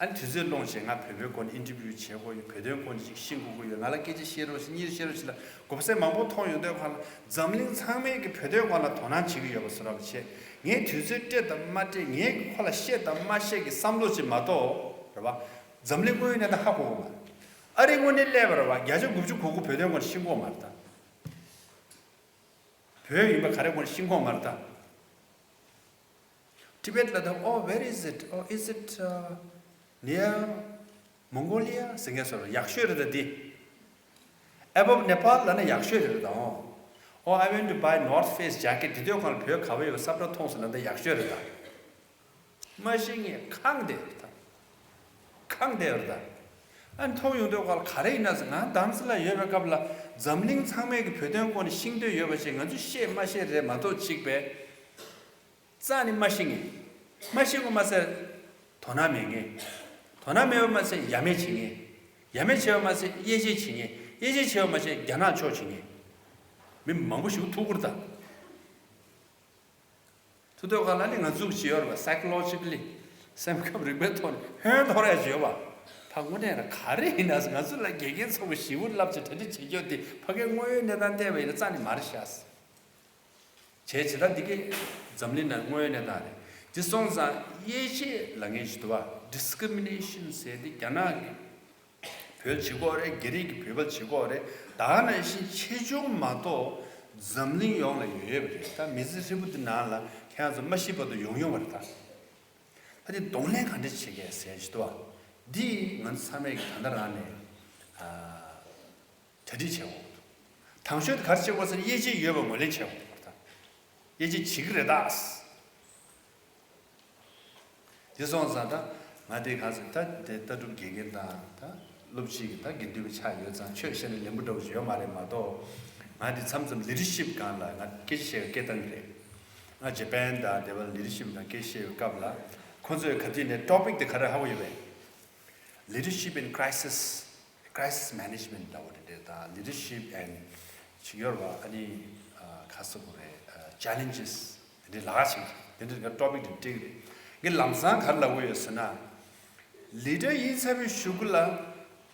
ཨ་ནི་དུས་ཚོད་སློང་བྱས་ང་བོད་པའི་སྐོར་ནས་ཨིན་ཊར་བིའུ་བྱེད་དགོས་ཡོད། བོད་དོན་སྐོར་ནས་ཅིག་ཤེས་དགོས་ཀྱི་ཡོད། ང་ལ་སྐད་ཆ་བཤད་རོགས་ཞེས་གཉིས་བཤད་རོགས་ཞེས་ལ་དགོས་ས་མང་པོ་མཐོང་ཡོང་དུས་ཁ་ལ་འཛམ་གླིང་ཚང་མས་ཀྱི་བོད་དོན་སྐོར་ལ་དོ་སྣང་བྱེད་ཀྱི་ཡོད་པ་བཟོ་འདྲ་བྱས། ངས་དུས་ཚོད་སྤྲད་དང་མ་སྤྲད། ངས་ཀྱི་ཁོ་ལ་བཤད་དང་མ་བཤད་ཀྱི་བསམ་བློ་ཅིག་མ་གཏོགས་རེད་བ། འཛམ་གླིང་དངོས་ཡོད་གནས་སྟངས་ཧ་གོ་གི་མ་རེད། ཨ་རི་དངོས་གནས་སླེབས་པ་རེད་བ། བརྒྱ་ཆ་དགུ་བཅུ་གོ་དགུ་བོད་དོན་སྐོར་ལ་ཤེས་ཀྱི་ཡོད་མ་རེད་ད། བོད་ཡིན་པ་ག་རེ་དགོངས་ཤིང་ཁོག་མར་ད། Tibet ལ་ད། Oh, where is it? Oh, is it, uh, near Mongolia? ཟེར་མཁན་སོགས་ཡག་ཤོས་རེད་ད་འདི། Above Nepal ལབ་ན་ཡག་ཤོས་རེད་ད། Oh, I went to buy North Face jacket. དེ་དུས་ཁོང་ལ་བོད་ག་བ་ཡོད་ས་པྲ་མཐོང་སོང་ན་ད་ཡག་ཤོས་རེད་ད། མ་ཤེས་ངས་ཁེངས་བསྡད་ཡོད་ད། ཁེངས་བསྡད་ཡོད་ད། ཨ་མཐོང་ཡོང་དུས་ཁོང་ལ་ག་རེ་ཡིན་ན་ཟེར། ང་རྡ་རམ་ས་ལ་ཡོད་པའི་སྐབས་ལ་འཛམ་གླིང་ཚང་མས་ཀྱི་བོད་དོན་སྐོར་ནས་ཤེས་འདོད་ཡོད་པ་ཞིག་ང་ཚོས་ཤེས་མ་ཤེས་རེད་མ་གཏོགས་གཅིག་པས། རྩ་ནས་མ་ཤེས་ངེས། མ་ཤེས་པ་མ་ཟད། དོ་སྣང་མེད་ངེས། དོ་སྣང་མེད་པ་མ་ཟད་ཡ་མེད་བྱེད་ངེས། ཡ་མེད་བྱས་པ་མ་ཟད་དབྱེ་འབྱེད་བྱེད་ངེས། དབྱེ་འབྱེད་བྱས་པ་མ་ཟད་རྒྱ་ནག་ཕྱོགས་བྱེད་ངེས། མི་མང་པོ་ཞིག་ཐུག་གི་རེད་ད། ཐུག་དུས་ཁ་ལ་ནི་ང་ཚོ་ཞིག་ཡོད་རེད་པ། Psychologically སེམས་ཁམས་རིག་པའི་ཐོག་ནས་ཧོན་འཐོར་ཡ་ཞིག་ཡོད་པ། ད་དངོས་གནས་ལ་ག་རེ་ཡིན་ན་ང་ཚོ་ལ་དགེ་རྒན་ཚོ་ཞེ་པོ་བསླབ་བྱ་གྲ་སྒྲིག་བྱེད་རྒྱུ་དེ་ཕ་གིའི་དངོས་ཡོད་གནས་སྟངས་བལྟས་པ་ཡིན་ན་རྩ་ནས་མ་རེད་ཤག་བྱས་བྱས་ད་འདི་གའི་འཛམ་གླིང་ནང་དངོས་ཡོད་གནས་སྟངས་རེད། འདི་སོང་ཙང་དབྱེ་འབྱེད་ལབ་མཁན་ཞིག་འདུག་བ། Discrimination ཟེར་དེ་རྒྱ་ནག་གི་བོད་བྱེད་ཀྱི་ཡོད་རེད། རྒྱ་རིགས་ཀྱི་བོད་པ་བྱེད་ཀྱི་ཡོད་རེད། ད་ནང་བཞིན་ཆེ་ཆུང་མ་གཏོགས་འཛམ་གླིང་ཡོངས་ལ་ཡོད་ཡོད་པ་རེད། ད་མི་ཚེ་ཧྲིལ་པོ་འདི་ནང་ལ་ཁྱེད་རང་ཚོ་མ་ཤི་བར་དུ་ཡོང་ཡོང་བ་རེད་ད། ད་འདི་གདོང་ལེན་ག་འདྲ་བྱེད་དགོས་ཟེར་ཞིག་འདུག་བ། འདི་ང་ཚོ་ཚང་མས་ད་ལྟ་རང་ནས་ཨ། གྲ་སྒྲིག་བྱེད་དགོས་འདུག་དང་ཤོས་དེ་ག་རེ་བྱེད་དགོས་ཟེར་ན་དབྱེ་འབྱེད་ཡོད་པ་ངོས་ལེན་བྱེད་དགོས་འདུག་དབྱེ་འབྱེད་བྱེད་ཀྱི་རེད་ད། དེ་སོང་ཙང་ད་ང་དེ་ག་ཚོད་ད་དེ་ལྟ་གྲུབ་དགེ་རྒན་དང་ད་སློབ་སྤྱི་གི་ད་དགེ་འདུན་པ་ཆགས་ཡོད་ཙང་ཆོས་བཤད་ན་ལན་པོ་འདྲ་བོ་ཞིག་ཡོད་མ་རེད་མ་གཏོགས། ང་དེ་མཚམས་མཚམས་ལི་ཌར་ཤིབ་སྒང་ལ་ང་སྐད་ཆ་བཤད་སྐད་བཏང་གི་རེད། ང་ཇ་པན་དང་དེ་བ་ལི་ཌར་ཤིབ་དང་སྐད་ཆ་བཤད་པའི་སྐབས་ལ་ཁོ་ཚོས་ག་དུས་ནས་ཊོ་པིག་དེ་ག་རེ་ཧ་གོ་ཡོད་པས། Leadership in crisis, crisis management ལབ་པ་རེད་དང་། Leadership and ཅིག་ཡོད་རེད་བ། ཨ་ནི་ཨ་ག་ཟེར་དགོས་རེད། ཨ་challenges དེ་འདྲའི་ལ་ཁ་ཅིག་དེ་འདྲའི་ཊོ་པིག་དེ་སྤྲད་ཀྱི་རེད། ངས་ལམ་སང་ག་རེ་ལབ་ཀྱི་ཡོད་ཟེར་ན། ལི་ཌར་ཡིན་ཚར་བའི་གཞུག་གུ་ལ་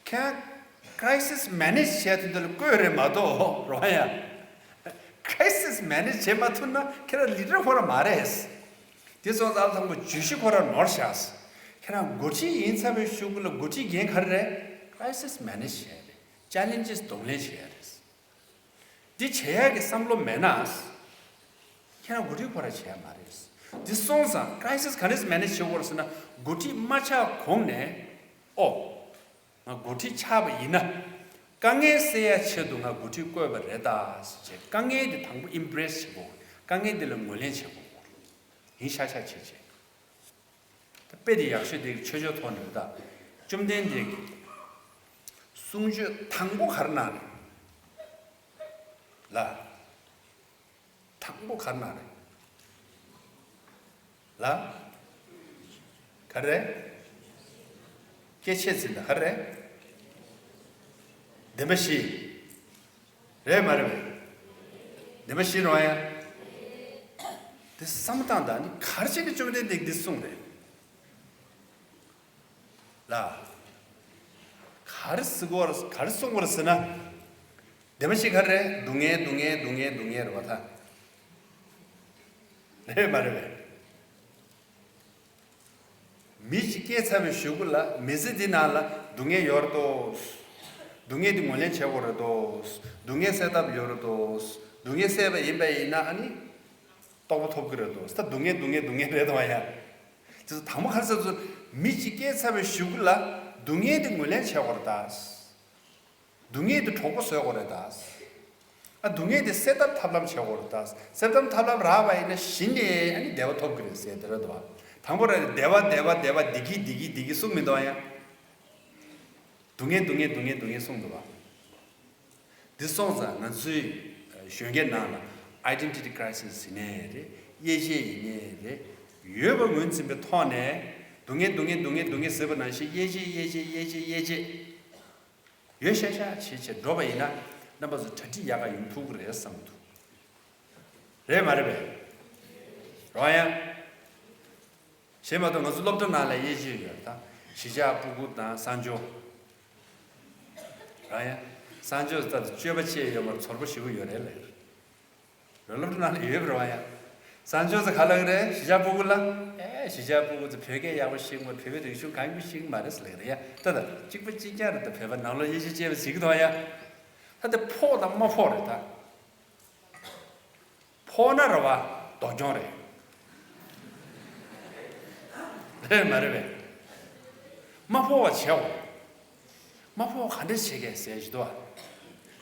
ཁྱེད་crisis manage བྱས་དུས་འདི་ལ་བསྐོས་རེད་མ་གཏོགས་རོ་ཡ། crisis manage བྱེད་མ་ཐུབ་ན་ཁྱེད་རང་ལི་ཌར་ཁོ་རང་མ་རེད། དེ་སོང་ཙང་ཨ་ལ་དང་པོ་བརྗོད་གཞི་ཁོ་རང་ནོར་བཞག་ཁྱེད་རང་འགོ་ཁྲིད་ཡིན་ཚར་བའི་གཞུག་གུ་ལ་འགོ་ཁྲིད་འགན་ག་རེ་རེད། crisis manage བྱེད་ཡ་རེད། challenges གདོང་ལེན་བྱེད་ཡ་རེད། འདི་བྱེད་ཡག་གི་བསམ་བློ་མེད་ན། ཁྱེད་རང་འགོ་ཁྲིད་ཁོ་རང་བྱེད་ཡག་མ་རེད། འདི་སོང་ཙང་crisis་ག་འདྲས་manage་བྱེད་དགོས་རེད་ཟེར་ན། འགོ་ཁྲིད་མ་ཆགས་གོང་ནས། ཨོ། ང་འགོ་ཁྲིད་ཆགས་པ་ཡིན་ན། དཀའ་ངལ་སེལ་ཡག་ཆེད་དུ་ང་འགོ་ཁྲིད་བསྐོས་པ་རེད་ད་ཟེར་བྱས། དཀའ་ངལ་འདི་དང་པོ་embrace་བྱེད་དགོས། དཀའ་ངལ་འདི་ལ་ངོས་ལེན་བྱེད་དགོས། ཡིན་ཤག་ཤག་བྱེད་བྱེད། ད་དཔེ་དེ་ཡག་ཤོས་དེ་ཆོས་ཕྱོགས་ཐོག་ནས་ད། བཅོམ་ལྡན་འདས་ཀྱི་གསུང་ཆོས་དང་པོ་ག་རེ་གནང་རེད། ལ། དང་པོ་ག་རེ་གནང་རེད། ལ། ག་རེ། སྐྱེ་མཆེད་ཟེར་ད་ག་རེ། བདེན་པ་བཞི། རེད་མ་རེད་པས། བདེན་པ་བཞི་རེད་ཡ། དེ་བསམ་བློ་བཏང་དང་ནི་ག་རེ་བྱས་ནས་བཅོམ་ལྡན་འདས་འདི་གསུངས་རེད། ལ། ག་རེ་ཟེར་གོ་ར་ག་རེ་གསུངས་པ་རེད་ཟེར་ན། བདེན་པ་བཞི་ག་རེ་རེད། སྡུག་བསྔལ་སྡུག་བསྔལ་སྡུག་བསྔལ་སྡུག་བསྔལ་རེད་པ་ད། རེད་མ་རེད་པས། མི་ཞིག་སྐྱེས་ཚར་བའི་གཞུག་གུ་ལ་མི་ཚེ་འདི་ནང་ལ་སྡུག་བསྔལ་ཡོད་རེད་དོ། སྡུག་བསྔལ་འདི་ངོས་ལེན་བྱེད་དགོས་རེད་དོ། སྡུག་བསྔལ་སེལ་ཐབས་ཡོད་རེད་དོ། སྡུག་བསྔལ་སེལ་བ་ཡིན་པ་ཡིན་ན་ཨ་ནི། རྟོགས་པ་ཐོབ་ཀྱི་རེད་དོ། ད་སྡུག་བསྔལ་སྡུག་བསྔལ་སྡུག་བསྔལ་རེད་དོ་ཡ། དེ་ཚོ་དང་པོ་ག་རེ་ཟེར་ཚོ། མི་ཞིག་སྐྱེས་ཚར་བའི་གཞུག་གུ་ལ་སྡུག་བསྔལ་འདི་ངོས་ལེན་བྱེད་དགོས་རེད་ད། སྡུག་བསྔལ་དེ་གྲོགས་པོ་བཟོས་དགོས་རེད་ད། ཨ་སྡུག་བསྔལ་དེ་སེལ་ཐབས་ཐབས་ལམ་བྱེད་དགོས་རེད་ད། སེལ་ཐབས་ཐབས་ལམ་རག་པ་ཡིན་ན་གཞི་ནས་ཨ་ནི་བདེ་བ་ཐོབ་ཀྱི་རེད་ཟེར་དེ་རེད་དོ། དང་པོ་རེད། བདེ་བ་བདེ་བ་བདེ་བ་བདེ་སྐྱིད་བདེ་སྐྱིད་བདེ་སྐྱིད་གསུངས་མི་འདུག་ཨ་ཡ། སྡུག་བསྔལ་སྡུག་བསྔལ་སྡུག་བསྔལ་སྡུག་བསྔལ་གསུངས་འདུག་བ། འདི་སོང་ཙང་ང་ཚོའི་གཞོན་སྐྱེས་ནང་ལ་identity crisis ཡིན་ནའི་རེད། དབྱེ་འབྱེད་ཡིན་ནའི་རེད། ཡོད་པ་ངོས་འཛིན་པའི་ཐོག་ནས་སྡུག་བསྔལ་སྡུག་བསྔལ་སྡུག་བསྔལ་སྡུག་བསྔལ་ཟེར་བ་ནང་བཞིན་དབྱེ་འབྱེད་དབྱེ་འབྱེད་དབྱེ་འབྱེད་དབྱེ་འབྱེད། ཡོད་ཤག་ཤག་བྱེད་བྱེད་འགྲོ་བ་ཡིན་ན་རྣམ་པ་ཚོ་གྲ་སྒྲིག་ཡག་ག་ཡོང་ཐུབ་ཀྱི་རེད་བསམ་གྱི་འདུག་རེད་མ་རེད་པས། རོ་ཡ། གཞན་མ་གཏོགས་ང་ཚོ་སློབ་གྲྭ་ནང་ལ་དབྱེ་འབྱེད་ཡོད་ད། གཞིས་ཆགས་སྤུ་གུ་དང་གསར་འབྱོར། རོ་ཡ། གསར་འབྱོར་ད་སྤྱོད་པ་ཅི་ཡོད་མ་རེད། ཚོར་པོ་ཞེ་པོ་ཡོད་རེད་ལས། རོ་སློབ་གྲྭ་ནང་ལ་ཡོད་པ་རེད་བ་ཡ། གསར་འབྱོར་ཟེར་ག་ལ་གི་རེད། གཞིས་ཆགས་སྤུ་གུ་ལ། ཨེ་གཞིས་ཆགས་སྤུ་གུ་ཚོ་བོད་སྐད་ཡག་པོ་ཤེས་མ་རེད། བོད་པའི་རིག་གཞུང་གང་ཡག་པོ་ཤེས་ཀྱི་མ་རེད་ཟེར་ལབ་ཀྱི་རེད་ཡ། ད་ད་གཅིག་པ་གཅིག་རྐྱང་རེད། ད་བོད་པ་ནང་ལོགས་དབྱེ་འབྱེད་བྱས་པ་ཟེར་གྱི་འདུག་ཡ། ད་དེ་ཕོག་དང་མ་ཕོག་རེད་ད། ཕོག་ན་རེད་བ། སྡུག་གྱོང་རེད། རེད་མ་རེད་པས། མ་ཕོག་པ་བྱེད་འོ། མ་ཕོག་ག་འདྲས་བྱེད་གས་ཟེར་གྱི་འདུག་བ།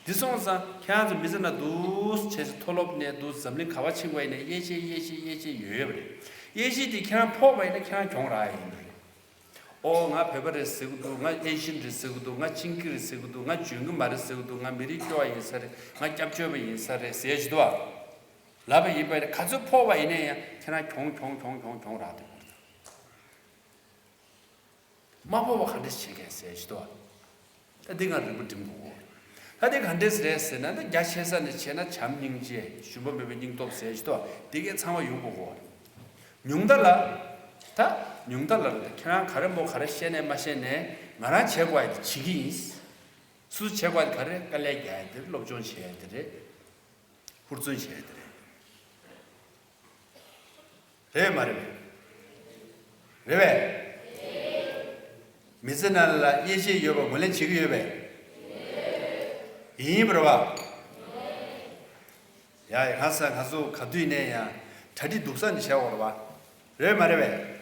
འདི་སོང་ཙང་ཁྱེད་རང་ཚོ་མི་ཚེ་ནང་འདུག་བྱས་ཚེ་མཐོ་སློབ་ནས་འདུག་འཛམ་གླིང་ག་བ་ཕྱིན་པ་ཡིན་ནའི་དབྱེ་འབྱེད་དབྱེ་འབྱེད་དབྱེ་འབྱེད་ཡོད་ཡོད་པ་རེད། དབྱེ་འབྱེད་དེ་ཁྱེད་རང་ཕོག་པ་ཡིན་ན་ཁྱེད་རང་གྱོང་རག་ཡ་ཡིན་པ་རེད། ཨོ་ང་བོད་པ་རེད་ཟེར་གི་འདུག་ང་ཨེ་ཤི་ཡན་རེད་ཟེར་གི་འདུག་ང་ཅིན་ཀི་རེད་ཟེར་གི་འདུག་ང་འཇོན་གི་མ་རེད་ཟེར་གི་འདུག་ང་མི་རིགས་སྐྱོ་བ་ཡིན་ས་རེད། ང་སྐྱབས་བཅོལ་བ་ཡིན་ས་རེད་ཟེར་གྱི་འདུག་བ། ལབ་པ་ཡིན་པ་ཡིན་ན་ག་ཚོད་ཕོག་པ་ཡིན་ན་ཡང་ཁྱེད་རང་གྱོང་གྱོང་གྱོང་གྱོང་གྱོང་རག་འདུག་མ་ཕོག་པ་ག་འདྲས་བྱེད་མཁན་ཟེར་ཞིག་འདུག་ད་འདི་ང་རིང་པོ་འགྲིམ་དགོས་གོ། ད་འདི་ག་འདྲས་རེད་ཟེར་ན། ད་རྒྱ་ཆེ་ས་ནས་བྱས་ན་བྱམས་སྙིང་རྗེ་ཞུམ་པ་མེད་པའི་སྙིང་སྟོབས་ཟེར་ཞིག་འདུག་འདི་གའི་ཚང་མ་ཡོང་དགོས་གོ། ཉུང་མཐའ་ལ། ད་ཉུང་མཐའ་ལ་ད་ཁྱེད་རང་ག་རེ་མོ་ག་རེ་བཤད་ནས་མ་བཤད་ནས་ང་རང་བྱེད་དགོས་ཡ་དེ་བྱེད་ཀྱི་ཡིན། སུ་བྱེད་དགོས་ཡ་དེ་ག་རེ། དཀའ་ལས་རྒྱག་ཡ་དེ་རེད། སློབ་སྦྱོང་བྱེད་ཡ་དེ་རེད། ཧུར་བརྩོན་བྱེད་ཡ་དེ་རེད། རེད་མ་རེད་པས། རེད་པས། མི་ཚེ་ནང་ལ་དབྱེ་འབྱེད་ཡོད་པ་ངོས་ལེན་བྱེད་ཀྱི་ཡོད་པས། ཡིན་པ་རེད་པ། ཡ་ཡ་གང་ཟེར་ང་ཚོ་ག་དུས་ནས་ཡང་གྲ་སྒྲིག་སྡུག་ས་ནས་བྱས་པ་རེད་པ། རེད་མ་རེད་པས།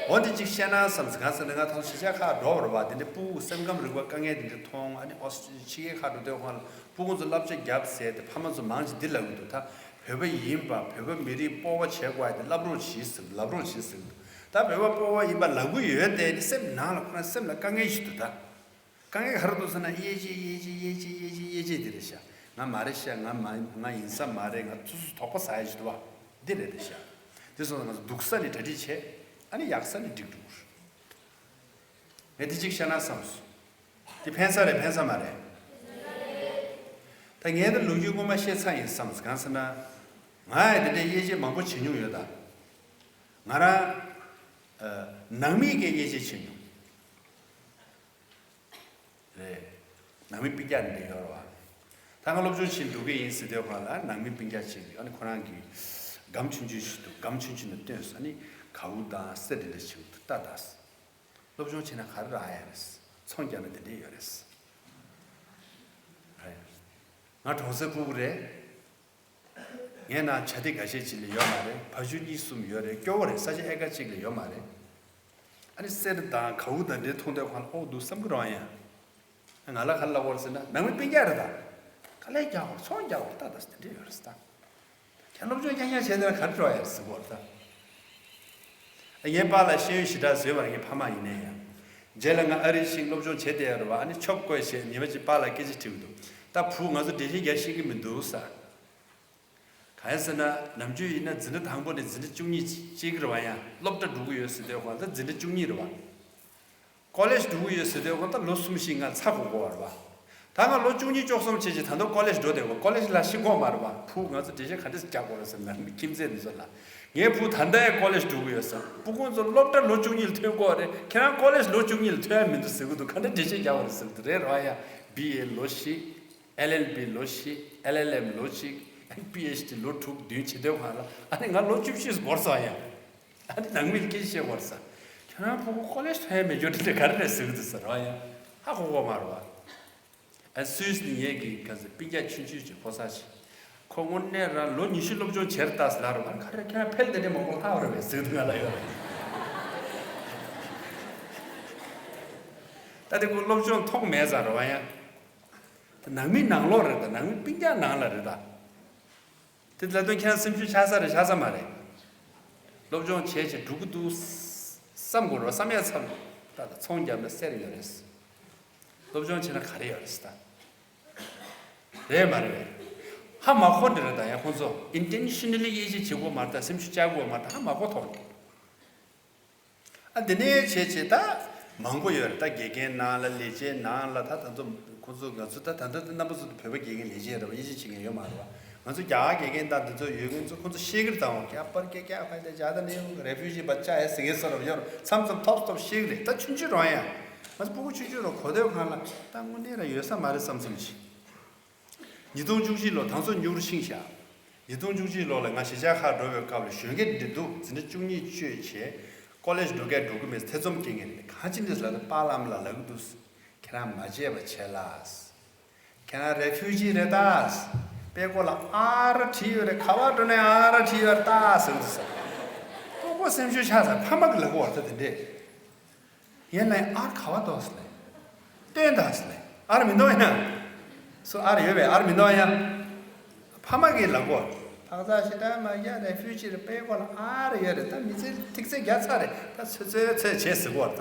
འོ་འདི་གཅིག་བཤད་ན་བསམ་ཟེར། གང་ཟེར་ན་ང་ད་གཞིས་ཆགས་ཁག་འགྲོ་བ་རེད་པ། དེ་འདྲའི་སྤུ་གུ་སེམས་ཁམས་རིག་པ་དཀའ་ངལ་དེ་འདྲ་མཐོང་། ཨ་ནི་ཨོ་སི་ཕྱི་རྒྱལ་ཁག་འགྲོ་དུས་ཁོང་ལ་སྤུ་གུ་ཚོ་བསླབ་བྱ་རྒྱབ་ཟེར་ཏེ་ཕ་མ་ཚོ་མང་ཆེ་འདི་ལབ་ཀྱི་འདུག་ད་བོད་པ་ཡིན་པ། བོད་པ་མི་རིགས་སྤོབས་པ་བྱེད་དགོས་ཡ་དེ་བསླབ་རོགས་བྱེད་ཟེར། བསླབ་རོགས་བྱེད་ཟེར་གྱི་འདུག་ད་བོད་པ་སྤོབས་པ་ཡིན་པ་ལབ་ཀྱི་ཡོད་དེ། ནི་སེམས་ནང་ལ་ཁོ་རང་སེམས་ལ་དཀའ་ངལ་ཞིག་འདུག་ད་དཀའ་ངལ་ག་རེ་འདུག་ཟེར་ན། དབྱེ་འབྱེད་དབྱེ་འབྱེད་དབྱེ་འབྱེད་དབྱེ་འབྱེད་དབྱེ་འབྱེད་དེ་རེད་ཤག་ང་མ་རེད་ཤག་ང་མ་ང་ཡིན་ས་མ་རེད། ང་ཚོ་ཚོ་དོགས་པ་ཟ་ཡ་ཞིག་འདུག་བ། འདི་རེད་རེད་ཤག་དེ་སོང་ཙང་ང་ཚོ་སྡུག་ས་ནས་གྲ་སྒྲིག་བྱེད། ཨ་ནི་ཡག་ས་ནས་འགྲིག་འགྲོ་གི་རེད། ངས་འདི་གཅིག་བཤད་ན་བསམ་སོང་། འདི་ཕན་ས་རེད་ཕན་ས་མ་རེད། ད་ངས་ད་ལོ་རྒྱུས་སྔོན་མ་བཤད་ཚར་ཡིན་བསམ་སོང་། གང་ཟེར་ན། ང་ཡང་དེ་འདྲའི་དབྱེ་འབྱེད་མང་པོ་བྱེད་མྱོང་ཡོད་ད། ང་རང་། ཨ། ནང་མི་གིས་དབྱེ་འབྱེད་བྱེད་མྱོང་། རེད། ནང་མི་སྤུན་ཀྱག་འདི་ཡོད་རེད་བ། ད་ང་སློབ་སྦྱོང་བྱེད་འགྲོ་གི་ཡིན་ཟེར་དུས་ཁོ་རང་ལ་ནང་མི་སྤུན་ཀྱག་ཅིག་ཡོད། ཨ་ནི་ཁོ་རང་གི་སྒམ་ཆུང་ཆུང་ཞིག་འདུག་སྒམ་ཆུང་ཆུང་ནང་བཏོན་སོང་། ཨ་ནི་གའུ་དང་གསེར་དེ་འདྲ་ཞིག་འདུག་ལྟ་ད། སློབ་སྦྱོང་བྱེད་ན་ག་རེ་རག་ཡ་རེད། ཚོང་རྒྱག་ན་དེ་འདྲས་ཡོད་རེད། རེད། ང་གྲོང་གསེབ་ཕྲུ་གུ་རེད། ངའི་ནང་བྱ་དེ་འགའ་ཤས་ཅིག་ལས་ཡོད་མ་རེད། བ་ཕྱུགས་གཉིས་གསུམ་ཡོད་རེད། སྐྱོ་བོ་རེད། ས་ཆ་ཨེ་ཀར་གཅིག་ལས་ཡོད་མ་རེད། ཨ་ནི་གསེར་དང་གའུ་དང་འདྲའི་མཐོང་དུས་ཁོང་ལ་ཨོ་འདུག་བསམ་གི་རང་ཡ། ང་ལ་ག་རེ་ལབ་དགོས་རེད་ཟེར་ན། ནང་མི་སྤུན་ཀྱག་རེད་ད། དཀའ་ལས་རྒྱག་དགོས་རེད། ཚོང་རྒྱག་དགོས་རེད་ད། ད་དེ་འདྲ་ཡོད་རེད་ད། ཁྱེད་སློབ་སྦྱོང་རྐྱང་རྐྱང་བྱས་ཏེ་ག་རེ་འགྲོ་ཡ་ཟེར་གོ་རེད་ད། ངའི་པཱ་ལགས་ཤེས་ཡོན་ཞེ་དྲག་བཟོས་པ་རེད། ངའི་ཕ་མ་ཡིན་ནའི་ཡང་། རྗེས་ལ་ང་ཨ་རི་ཕྱིན་སློབ་སྦྱོང་བྱས་བསྡད་ཡོད་རེད་བ། ཨ་ནི་ཆོབ་བསྐོས་བྱས་ཉི་མ་གཅིག་པཱ་ལགས་སྐད་ཆ་དྲིས་འདུག་ད་བུ་ང་ཚོ་འགྲེལ་བཤད་རྒྱག་ཤེས་ཀྱི་མི་འདུག་ཟེར། གང་ཡིན་ཟེར་ན་ནམ་རྒྱུན་ཡིན་ན་འཛིན་གྲྭ་དང་པོ་ནས་འཛིན་གྲྭ་བཅུ་གཉིས་བྱེད་ཀྱི་རེད་བ། ཡང་སློབ་གྲྭ་འགྲོ་གི་ཡོད་ཟེར་དུས་ཁོང་ད་འཛིན་གྲྭ་བཅུ་གཉིས་རེད་བ། ཀོ་ལེཇ་འགྲོ་གི་ཡོད་ཟེར་དུས་ཁོང་ད་ལོ་གསུམ་བཞི་ལྔ་ཚ་གོ་གོ་བ་རེད་བ། ད་ང་ལོ་བཅུ་གཉིས་བཅུ་གསུམ་བྱས་རྗེས་ད་དུང་ཀོ་ལེཇ་འགྲོ་བསྡད་ཡོད། ཀོ་ལེཇ་ལ་ཤི་གོ་མ་རེད་བ། བུ་ང་ཚོ་འགྲེལ་བཤད་ག་འདྲ་རྒྱག་དགོས་རེད་ཟེར་ན་ཁྱིམ་མཚེས་འདི་ཚོ་ལ། ངའི་བུ་ད་ལྟ་ཡང་ཀོ་ལེཇ་འགྲོ་གི་ཡོད་ཟེར། བུ་ཁོང་ཚོ་སློབ་གྲྭ་ལོ་བཅུ་གཉིས་ལ་ཐོན་གོ་རེད། ཁྱེད་རང་ཀོ་ལེཇ་ལོ་བཅུ་གཉིས་ལ་ཐོན་ཡ་མི་འདུག་ཟེར་གི་འདུག་ག་འདྲ་འགྲེལ་བཤད་རྒྱག་དགོས་རེད་ཟེར་གི་འདུག་རེད་རེད་བ། ཡ་བི་ཨེ་ལོ་བཞི། ཨེལ་ཨེལ་བི་ལོ་བཞི། ཨེལ་ཨེལ་ཨེམ་ལོ་གཅིག་པི་ཨེཆ་ཌི་ལོ་དྲུག་བདུན་བྱེད་དུས་ཁོང་ལ། ཨ་ནི་ང་ལོ་བཅུ་བཞི་འགོར་སོང་ཡ། ཨ་ནི་ནང་མི་ལ་སྐད་ཆ་བཤད་དགོས་རེད་ཟེར། ཁྱེད་རང་ཕྲུ་གུ་ཀོ་ལེཇ་ཐོན་ཡ་མེད་རྒྱུ་དེ་ག་རེ་རེད་ཟེར་གི་འདུག་ཟེར་བ་ཡ། ཧ་གོ་གོ་མ་རེད་བ། ཨ་སུད་སི་ནས་ངེད་ཀྱི་ག་ཚོད་སྤུན་ཀྱག་ཆུང་ཆུང་ཅིག་ཕོ་གསར་ཅིག་ཁོ་དངོས་གནས་རང་ལོ་ཉི་ཤུ་སློབ་སྦྱོང་བྱས་རེད་ད་ཟེར་ལབ་རེད་བ། ག་རེ་ཁྱེད་རང་ཕལ་དེ་འདྲས་མང་པོ་ལྷག་རེད་བས་ཟེར་གི་འདུག་ང་ལ་ཡོད་རེད། ད་དེ་ཁོ་སློབ་སྦྱོང་ཐོག་མེད་ཙང་རེད་བ་ཡ། ད་ནང་མི་ནང་ལོགས་རེད་ད། ནང་མི་སྤུན་ཀྱག་ནང་ལ་རེད་ད། དེ་ལ་དོན་ཁྱེད་རང་སེམས་ཤུགས་ཆག་ས་རེད་ཆག་ས་མ་རེད། སློབ་སྦྱོང་བྱས་བྱས་འགྲོ་གི་འདུག་བསམ་དགོས་རེད་བསམ་ཡ་མཚམས་ད་ད་ཚོང་རྒྱབ་ན་གསེར་ཡོད་རེད། སློབ་སྦྱོང་བྱས་ན་ག་རེ་ཡོད་རེད་ད། རེད་མ་རེད། ཧ་མ་གོ་འདི་རེད་ད། ཡང་ཁོང་ཚོ་ཨིན་ཊེན་ཤི་ནལ་ལི་དབྱེ་འབྱེད་བྱེད་དགོས་མ་རེད་ད། སེམས་ཤུགས་བཅག་དགོས་མ་རེད་ད། ཧ་མ་གོ་ཐོག་ནས། ཨ་འདི་ནས་བྱས་བྱས་ད་མང་པོ་ཡོད་རེད་ད། དགེ་རྒན་ནང་ལ་ལས་བྱེད་ནང་ལ་ད་ད་ཚོ་ཁོང་ཚོ་ང་ཚོ་ད་ད་ད་ད་རྣམ་པ་ཚོ་ད་བོད་པ་དགེ་རྒན་ལས་བྱེད་རེད་བ། དབྱེ་འབྱེད་བྱེད་མཁན་ཡོད་མ་རེད་བ། ང་ཚོ་རྒྱ་གར་དགེ་རྒན་དང་འདི་ཚོ་ཡོད་མཁན་ཚོ་ཁོང་ཚོ་ཤེས་ཀྱི་རེད་ད། འོ་ཁྱད་པར་ཀྱ་ཀྱ་ཕ་ད་ཇ་ད་ནས་རེ་ཕུ་ཇི་བ་ཅ་ཧེ་ཟེར་མཁན་སོ་རབ་ཡོད་རེད། མཚམས་མཚམས་ཐོབ་ཐོབ་ཤེས་ཀྱི་རེད་ད། ཆུང་ཆུང་རང་ཡང་ང་ཚོ་སྤུ་གུ་ཆུང་ཆུང་རང་གོ་ཐོས་གང་ལ་ད་དངོས་གནས་རང་ཡོད་ས་མ་རེད་བསམ་བསམ་བྱེད། ཉིས་སྟོང་བཅུ་གཅིག་ལོ་ད་ཚོ་མྱུར་ཕྱིན་ཤག་ཉིས་སྟོང་བཅུ་གཅིག་ལོ་ལ་ང་གཞིས་ཆགས་ཁག་འགྲོ་བའི་སྐབས་ལ་གཞོན་སྐྱེས་འདི་འདུག་འཛིན་གྲྭ་བཅུ་གཉིས་བཅུ་བྱས་ཀོ་ལེཇ་འགྲོ་མཁན་འགྲོ་གི་མེད་ཐེ་ཚོམ་སྐྱེ་མཁན་རེད། གང་ཅི་འདི་ལ་དཔའ་ལམ་ལ་ལབ་གི་འདུག་ཁྱེད་རང་མ་བརྗེད་པ་བྱེད་ལ། ཁྱེད་རང་རེ་ཕུ་ཇི་རེད་ད། དཔེ་ཀོ་ལ་ཨ་ར་བྲིས་ཡོད་རེད། ག་བ་འགྲོ་ནས་ཨ་ར་བྲིས་ཡོད་རེད་ད་ཟེར་གི་འདུག་ཟེར། ཀོ་ཀོ་སེམས་ཤུགས་ཆག་ཟེར། ཕ་མ་གི་ལབ་གི་བར་ད་དེ་འདྲས། ཡན་ལ་ཨར་ག་བ་འདུག་ཟེར་ལེ། སྟོན་དང་ཟེར་ལེ། ཨར་མི་འདུག་ཡ། སུ་ཨར་ཡོད་པས་ཨར་མི་འདུག་ཡ། ཕ་མ་གིས་ལབ་གོ། ཕག་ཚ་ཞེ་དྲག་མ་རྒྱག་རེ་ཕུ་ཇི་རེད། དཔེ་ཀོ་ལ་ཨར་ཡོད་རེད་ད། མི་ཚེ་ཐིག་ཚད་རྒྱག་ཚར་རེད་ད། ཚོད་ཚོད་ཚོད་བྱས་ཟེར་གོ་རེད་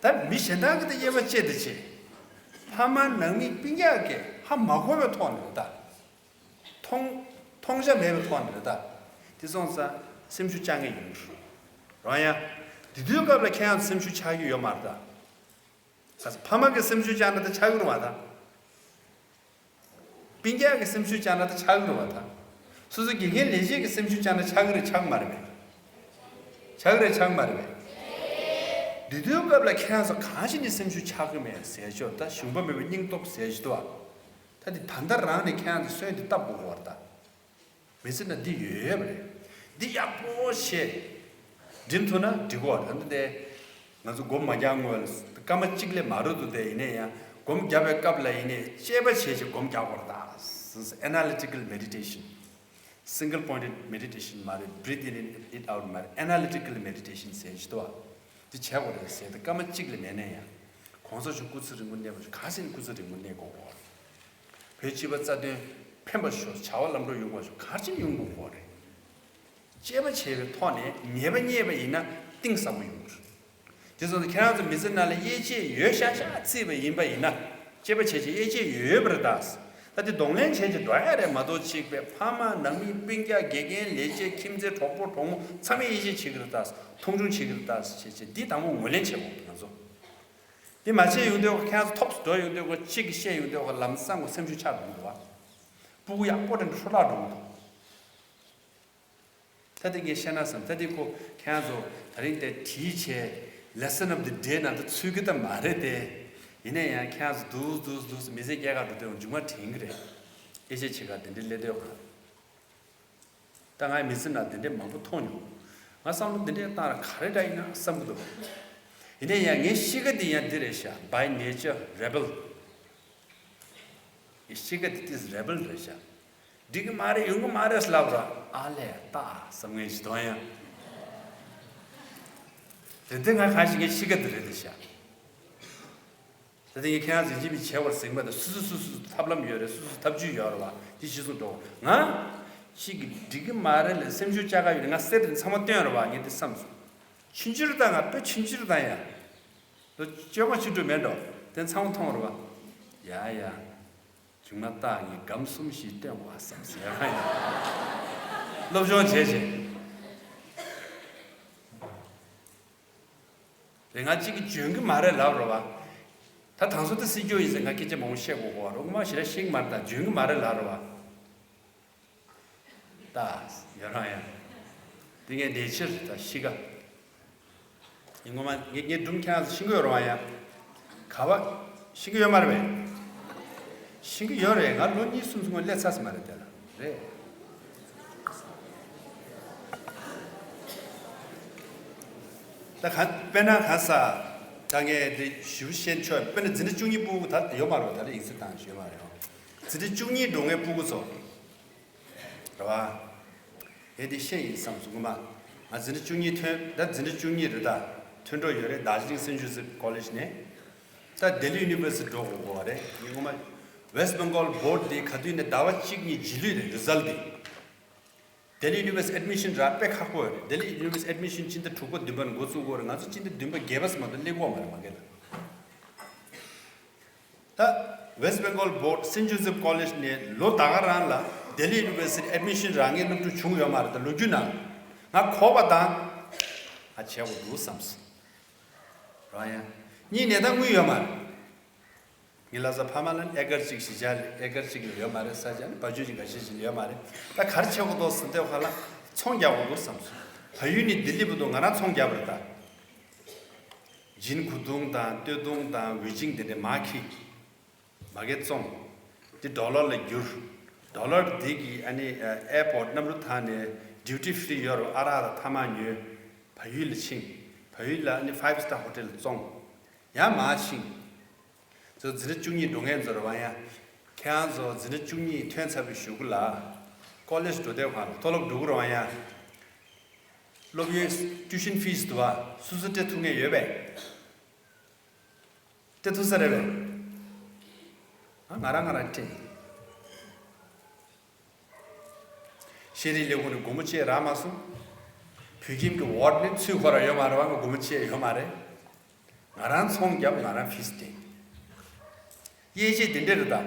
ད། ད་མི་གཞན་དག་གིས་ད་དབྱེ་བ་དཔྱད་དེ་བྱེད། ཕ་མ་ནང་མི་སྤུན་ཀྱག་གིས་ཧ་མ་གོ་བའི་ཐོག་ནས་རེད་ད། མཐོང་མཐོང་བྱ་མེད་པའི་ཐོག་ནས་རེད་ད། དེ་སོང་ཙང་སེམས་ཤུགས་བཅག་མཁན་ཡོང་གི་རེད། རང་ཡ། དེ་དུས་སྐབས་ལ་ཁྱེད་རང་ཚོ་སེམས་ཤུགས་ཆག་རྒྱུ་ཡོད་མ་རེད་ད། ཨ་ཕ་མ་གིས་སེམས་ཤུགས་བཅག་ན་ད་ཆག་གི་རེད་བ་ད། སྤུན་ཀྱག་གིས་སེམས་ཤུགས་བཅག་ན་ད་ཆག་གི་རེད་བ་ད། སོ་སོ་དགེ་རྒན་ལས་བྱེད་ཀྱིས་སེམས་ཤུགས་བཅག་ན་ཆག་གི་རེད་ཆག་མ་རེད་པས། ཆག་གི་རེད་ཆག་མ་རེད་པས། དེ་དུས་སྐབས་ལ་ཁྱེད་རང་ཚོ་གང་ཞིག་ནས་སེམས་ཤུགས་ཆག་གི་མེད་ཟེར་ཆོག་ད་ཞུམ་པ་མེད་པའི་སྙིང་སྟོབས་ཟེར་ཞིག་འདུག་བ། ད་འདི་ད་ལྟ་རང་ནས་ཁྱེད་རང་ཚོ་སོན་འདི་བཏབ་དགོས་ཀྱི་ཡོད་རེད་ད། མི་ཚེ་ན་འདི་ཡོད་ཡོད་པ་རེད། འདི་ཡག་པོ་བྱས། འགྲིམ་ཐུབ་ན་འགྲིག་གོ་ད་འདི་དེ། ང་ཚོ་སྒོམ་མ་རྒྱག་སྔོན་ལ་སྐར་མ་གཅིག་ལས་མ་རུ་འདུག་དེ་ཡིན་ནའི་ཡང་སྒོམ་རྒྱབ་པའི་སྐབས་ལ་ཡིན་ནའི་དཔྱད་པ་བྱས་བྱས་སྒོམ་རྒྱག་དགོས་རེད་ད། Analytical meditation, single pointed meditation མ་རེད། Breathe in, it out མ་རེད། Analytical meditation ཟེར་ཞིག་འདུག་བ། འདི་བྱས་དགོས་རེད་ཟེར་ཏེ་སྐར་མ་གཅིག་ལས་མེད་ནས་ཡང་། གོང་ས་མཆོག་སྐུ་ཚེ་རིང་པོ་གནས་པ་ཞིག་ག་ཟེར་ནས་སྐུ་ཚེ་རིང་པོ་གནས་དགོས་གོ། བོད་སྤྱི་པ་རྩ་དོན་ཕན་པ་ཤོག་བྱ་བ་ལམ་འགྲོ་ཡོང་བ་ཤོག་ག་ཅིག་ཡོང་དགོས་གོ་རེད། དཔྱད་པ་བྱས་པའི་ཐོག་ནས་ངེས་པ་རྙེད་པ་ཡིན་ན་གཏིང་ཟབ་པོ་ཡོང་གི་རེད། དེ་སོང་ཙང་ཁྱེད་རང་ཚོ་མི་ཚེ་ནང་ལ་དབྱེ་འབྱེད་ཡོད་ཤག་ཤག་བརྩིས་པ་ཡིན་པ་ཡིན་ན། དཔྱད་པ་བྱས་བྱས་དབྱེ་འབྱེད་ཡོད་པ་རེད་ད། ད་དེ་གདོང་ལེན་བྱས་བྱས་འགྲོ་ཡ་རེད་མ་གཏོགས་གཅིག་པའི་ཕ་མ་ནང་མི་སྤུན་ཀྱག་དགེ་རྒན་ལས་བྱེད་ཁྱིམ་མཚེས་གྲོགས་པོ་གྲོགས་མོ་ཚང་མས་དབྱེ་འབྱེད་བྱེད་ཀྱི་རེད་ད། མཐོང་ཆུང་བྱེད་ཀྱི་རེད་ད་བྱས་བྱས་འདི་དང་པོ་ངོས་ལེན་བྱེད་དགོས་ང་ཚོ། འདི་མ་བྱས་ཡོང་དུས་ཁྱེད་ཚོ་ཐོབ་འགྲོ་ཡོང་དུས་གཅིག་གིས་བཤད་ཡོང་དུས་ལམ་སང་གོ་སེམས་ཤུགས་ཆག་འགྲོ་གི་འདུག་བ། སྤུ་གུ་ཡག་པོ་དེ་འདྲ་འཕྲོ་བརླག་འགྲོ་གི་འདུག་ད་དེ་ངས་བཤད་ན་བསམ། ད་དེ་ཁོ་ཁྱེད་ཚོ་ད་རིང་དེ་བྲིས་བྱས་lesson of the day ནང་དུ་ཚུད་ཀྱི་ད་མ་རེད་དེ། ཡིན་ན་ཡང་ཁྱེད་ཚོ་འདུག་འདུག་འདུག་མི་ཚེ་སྐྱེལ་ག་འགྲོ་དུས་མཇུག་མ་དྲན་གི་རེད། ཨེ་ཤེ་ཆེ་ག་དེ་འདྲའི་སླེབས་དུས་ག་ད་ངའི་མི་ཚེ་ནང་དེ་འདྲའི་མང་པོ་མཐོང་མྱོང་། ང་བསམ་བློ་འདི་འདྲའི་བཏང་ར་ག་རེ་འདྲ་ཡིན་ན་བསམ་གི་འདུག་ཡིན་ན་ཡང་ངའི་གཤིས་ཀ་འདི་ཡང་འདི་རེད་ཤག By nature rebel། གཤིས་ཀ་དེ་ཏིས་རེ་བལ་རེད་ཤག་འགྲིག་གི་མ་རེད། ཡོང་གི་མ་རེད་ལབ་ར། ཨ་ལས་ད་བསམ་ངན་ཞིག་དོན་ཡང་། དེ་དེ་ང་གང་ཞིག་གི་གཤིས་ཀ་དེ་རེད་དེ་ཤག་དེ་དེ་ངས་ཁྱེད་རང་ཚོ་ཡིན་གཅིག་མིན་གཅིག་བྱས་པར་ཟིན་པ་དང་སུ་སུ་སུ་སུ་ཐབས་ལམ་ཡོད་རེད། སུ་སུ་ཐབས་ཇུས་ཡོད་རེད་བ། དེ་གཞི་བཟུང་འགྲོ། ང་གཤིས་ཀྱི་འགྲིག་གི་མ་རེད་ལས་སེམས་ཤུགས་བཅག་ག་ཡོད་རེད། ང་གསེར་དེ་ཚང་མ་བཏོན་རེད་བ། ངས་དེ་བསམ་སོང་། ཆུང་ཆུང་རེད་ད། ང་དཔེ་ཆུང་ཆུང་རེད་ད་ཡ། ལོ་བཅོ་ལྔ་བཅུ་དྲུག་མེད་འགྲོ། དེ་ཚང་མ་མཐོང་རེད་བ། ཡ་ཡ། ཆུང་མ་ལྟ་ངས་སྒམ་གསུམ་ཞིག་སྟོན་དགོས་བསམ་ཟེར་ཡ་ཡ། སློབ་སྦྱོང་བྱས་བྱས། རེད། ང་གཅིག་གིས་འཇོན་གི་མ་རེད་ལབ་རེད་བ། ད་དང་སོ་དེ་སྲིད་སྐྱོང་ཡིན་ཟེར་ང་སྐད་ཆ་མང་པོ་བཤད་དགོས་གོ་བ་རོགས་མ་ཞེ་དྲག་ཤེས་གི་མ་རེད། ད་འཇོན་གི་མ་རེད་ལབ་རེད་བ། ད་ཡོད་རང་ཡ། དེ་ངས་ནས་ཕྱིར་ད་ཤི་ག་ངས་ངོ་མ་ངས་ངས་སྒྲུང་ཁྱེད་རང་ཚོ་ཤེས་གི་ཡོད་རེད་བ་ཡ། ག་བ། ཤེས་གི་ཡོད་མ་རེད་པས། ཤེས་གི་ཡོད་རེད། ང་ལོ་གཉིས་གསུམ་སྔོན་སླེབས་ཚར་སོང་མ་རེད་དེ་ལ་རེད། ད་ག་དཔེར་ན་ག་ས། ད་ངས་དེ་ཞུ་ཤེས་ཆོག་དཔེར་ན་འཛིན་གྲྭ་བཅུ་གཉིས་སྤུ་གུ་ད་ཡོད་མ་རེད་བ། ད་ལ་ཡིག་ཚད་བཏང་ཞུ་ཡོད་མ་རེད་བ། འཛིན་གྲྭ་བཅུ་གཉིས་འགྲོ་མཁན་སྤུ་གུ་ཚོ། རེད་བ། ངས་འདི་ཤེས་ཡིན་བསམ་སོང་། ངོ་མ། ང་འཛིན་གྲྭ་བཅུ་གཉིས་ཐོན། ད་འཛིན་གྲྭ་བཅུ་གཉིས་རེད་ད། ཐོན་འགྲོ་ཡོད་རེད། རྡོ་རྗེ་གླིང་སེན་ཇོ་སེབ་ཀོ་ལེཇ་ནས། ད་ལྡི་ལི་ཡུ་ནི་ཝར་སི་ཊི་འགྲོ་དགོས་དགོས་པ་རེད། ངས་ངོ་མ། ཝེ་སི་ཊི་བེང་གོལ་བྷོར་ཌི་དེ་ག་དུས་ནས་ཟླ་བ་གཅིག་གཉིས་རྗེས་ལུས་རེད་རི་ཛལ་ཊི་དེ། ལྡི་ལི་ཡུ་ནི་ཝར་སི་ཊི་ཨེཌ་མི་ཤན་རག་དཔེ་ཁག་པོ་རེད། ལྡི་ལི་ཡུ་ནི་ཝར་སི་ཊི་ཨེཌ་མི་ཤན་སྤྱི་ཟླ་དྲུག་པ་བདུན་པ་ནས་འགོ་བཙུགས་དགོས་རེད། ང་ཚོ་སྤྱི་ཟླ་བདུན་པ་བརྒྱད་པ་ཙམ་མ་གཏོགས་སླེབས་ཀྱི་ཡོད་མ་རེད་མ་གི་ལ། ད་ཝེ་སི་ཊི་བེང་གོལ་བྷོར་ཌི་སེན་ཇོ་སེབ་ཀོ་ལེཇ་ནས་ལོ་ད་ག་རང་ལ་ལྡི་ལི་ཡུ་ནི་ཝར་སི་ཊི་ཨེཌ་མི་ཤན་རག་མཁན་སློབ་ཕྲུག་བྱུང་ཡོད་མ་རེད། ད་ལོ་རྒྱུས་ནང་ང་གོ་བ་དང་ང་བྱེད་དགོས་འདུག་བསམ་སོང་། རང་ཡང་གཉིས་ནས་ད་དངུལ་ཡོད་མ་རེད། ངའི་ལྷ་ས་ཕ་མ་ལ་ཨེ་ཀར་གཅིག་གཞིས་ཆགས་ལ་ཨེ་ཀར་གཅིག་ལ་ཡོད་མ་རེད། ས་ཆ་ནི་བ་ཇོ་གཅིག་ག་ཤེད་ཅིག་ལ་ཡོད་མ་རེད། ད་ག་རེ་བྱེད་དགོས་འདུག་ཟེར་དུས་ཁ་ལ་ཚོང་རྒྱག་དགོས་འདུག་བསམ་སོང་། བལ་ཡུལ་ནས་ལྡི་ལི་བར་དུ་ང་རང་ཚོང་བརྒྱབ་པ་རེད་ད། ཇིན་གོ་ཏུང་དང་སྟོད་ཐུང་དང་ཝེ་ཅིང་དེ་འདྲ་མར་ཁྱེར། མ་གི་བཙོང་། དེ་ཌོ་ལར་ལ་བསྒྱུར། ཌོ་ལར་དེ་གི་ཨ་ནི་ཨེར་པོར་ཊི་གནམ་གྲུ་ཐང་ནས་ཌིའུ་ཊི་ཕི་རི་ཡོད་རེད། ཨ་རག་དང་ཐ་མག་ཉོས། བལ་ཡུལ་ལ་ཕྱིན། བལ་ཡུལ་ལ་ཨ་ནི་ཕའིབ་སི་ཊར་ཧོ་ཊེལ་བཙོང་། ཡང་མར་ཕྱིན། ཚོ་འཛིན་གྲྭ་བཅུ་གཉིས་འགྲོ་མཁན་ཚོ་རེད་བ་ཡ། ཁྱེད་རང་ཚོ་འཛིན་གྲྭ་བཅུ་གཉིས་ཐོན་ཚར་བའི་གཞུག་གུ་ལ། ཀོ་ལེཇ་འགྲོ་དུས་ཁ་ལ་མཐོ་སློབ་འགྲོ་གི་རེད་བ་ཡ། སློབ་ཡོན་ཊིའུ་ཤན་ཕིས་འདུག་བ། སོ་སོ་སྤྲད་ཐུབ་མཁན་ཡོད་པས། སྤྲད་ཐུབ་ས་རེད་པས། ང་རང་ང་རང་སྤྲད། ཤེས་རིག་ལས་ཁུངས་ནས་སྒོར་མོ་གཅིག་རག་མ་སོང་། བོད་ཁྱིམ་གྱི་ཝར་ཌེན་ཚུད་ཁོ་རང་ཡོད་མ་རེད་བ། ང་སྒོར་མོ་གཅིག་ཡོད་མ་རེད། ང་རང་ཚོང་བརྒྱབ། ང་རང་ཕིས་སྤྲད། དབྱེ་འབྱེད་དེ་འདྲ་རེད་ད།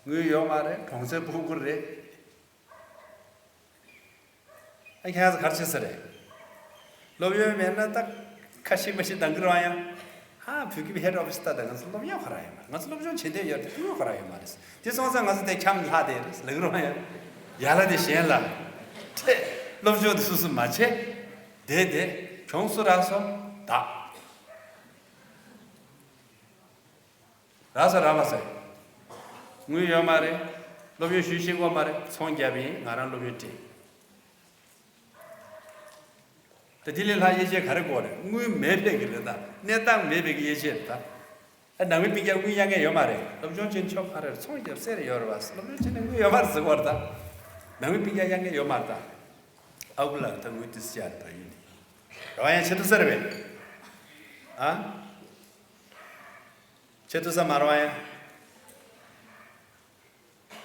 དངུལ་ཡོད་མ་རེད། གྲོང་ཚོའི་སྤུ་གུ་རེད། ཨ་ཁྱེད་ཚོ་ག་རེ་བྱེད་ས་རེད། སློབ་ཡོན་མེད་ན་ད་ཁ་ཤིག་མ་ཤིག་འདང་གི་རང་ཡང་། ཧ་བོད་ཀྱི་ཧེཌ་ཨོ་ཕི་སི་ལྟ་དང་ང་ཚོ་སློབ་ཡོན་ཁོ་རང་ཡོད་མ་རེད། ང་ཚོ་སློབ་སྦྱོང་བྱེད་འདོད་ཡོད་དེ་སློབ་ཡོན་ཁོ་རང་ཡོད་མ་རེད། དེ་སོང་ཙང་ང་ཚོ་དེ་འཁྱམ་ལྷག་དེ་རེད་ལབ་གི་རང་ཡང་། ཡ་ལ་དེ་གཞན་ལ། ཁྲེ། སློབ་སྦྱོང་དེ་སུ་སུ་མ་བྱེད། དེ་དེ་གྱོང་སུ་རག་སོང་ད། རག་སོང་རག་མ་སོང་། དངུལ་ཡོད་མ་རེད། སློབ་ཡོན་ཞུ་ཤེས་ཀྱི་མ་རེད། ཚོང་བརྒྱབ་ཡིན། ང་རང་སློབ་ཡོན་སྤྲད། ད་དེ་ལས་ལྷག་དབྱེ་འབྱེད་ག་རེ་དགོས་རེད། དངུལ་མེད་པའི་གི་རེད་ད། གནས་སྟངས་མེད་པའི་གི་དབྱེ་འབྱེད་རེད་ད། ཨ་ནང་མི་སྤུན་ཀྱག་དངུལ་གཡར་མཁན་ཡོད་མ་རེད། སློབ་སྦྱོང་བྱེད་ཆོག་ག་རེ་རེད། ཚོང་བརྒྱབ་སེ་རེ་ཡོད་རེད་བ། སློབ་སྦྱོང་བྱེད་ནས་དངུལ་ཡོད་མ་རེད་ཟེར་གི་རེད་ད། ནང་མི་སྤུན་ཀྱག་གཡར་མཁན་ཡོད་མ་རེད་ད། ཨ་ཁུ་ལགས་ད་དངུལ་དེ་སུ་ཡར་ད་ཡིན་དེ། རེད་བ་ཡང་བྱེད་ཐུབ་ས་རེད་པས། ཨ། བྱེད་ཐུབ་ས་མ་རེད་བ་ཡང་།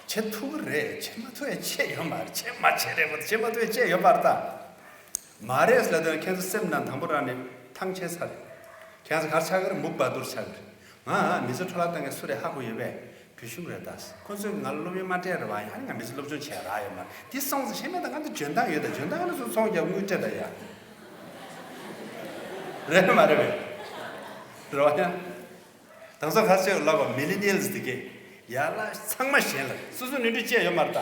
བྱེད་ཐུབ་ཀྱི་རེད། བྱེད་མ་ཐུབ་ཡ་ཆེ་ཡོད་མ་རེད། བྱེད་མ་བྱེད་རེད་པ། བྱེད་མ་ཐུབ་ཡ་ཆེ་ཡོད་པ་རེད་ད། མ་རེད་ལབ་དུས་ཁྱེད་ཚོ་སེམས་ནང་དང་པོ་རང་ནས་ཐང་ཆད་ཚར་རེད། ཁྱེད་ཚོ་ག་རེ་ཆགས་ཀྱི་རེད། མུག་བ་དུར་ཆགས་ཀྱི་རེད། ང་མི་ཚོ་འཕྲོ་བརླག་བཏང་མཁན་སུ་རེད་ཧ་གོ་ཡོད་པས། བོད་གཞུང་རེད་ད། ཁོ་ཚོས་ང་ལ་སློབ་ཡོན་མ་སྤྲད་རེད་བ། ཡང་ང་མི་ཚོ་སློབ་སྦྱོང་བྱས་རག་ཡོད་མ་རེད། དེ་སོང་ཙང་ཤེས་མེད་ད། ང་ཚོ་འཇོན་ཐང་ཡོད་ད། འཇོན་ཐང་ཡོད་ན་ཚོ་ཚོང་རྒྱག་དངུལ་སྤྲད་ད་ཡ། རེད་མ་རེད་པས། རེད་བ་ཡ། དང་ས་ཁ་ཤས་ལབ་པ་མི་ལི་ནི་ཡལ་སི་དེ་གས་ཡར་ལ་ཚང་མ་གཞན་ལ་སོ་སོ་ནུས་འདྲི་བཅས་ཡོད་མ་རེད་ད།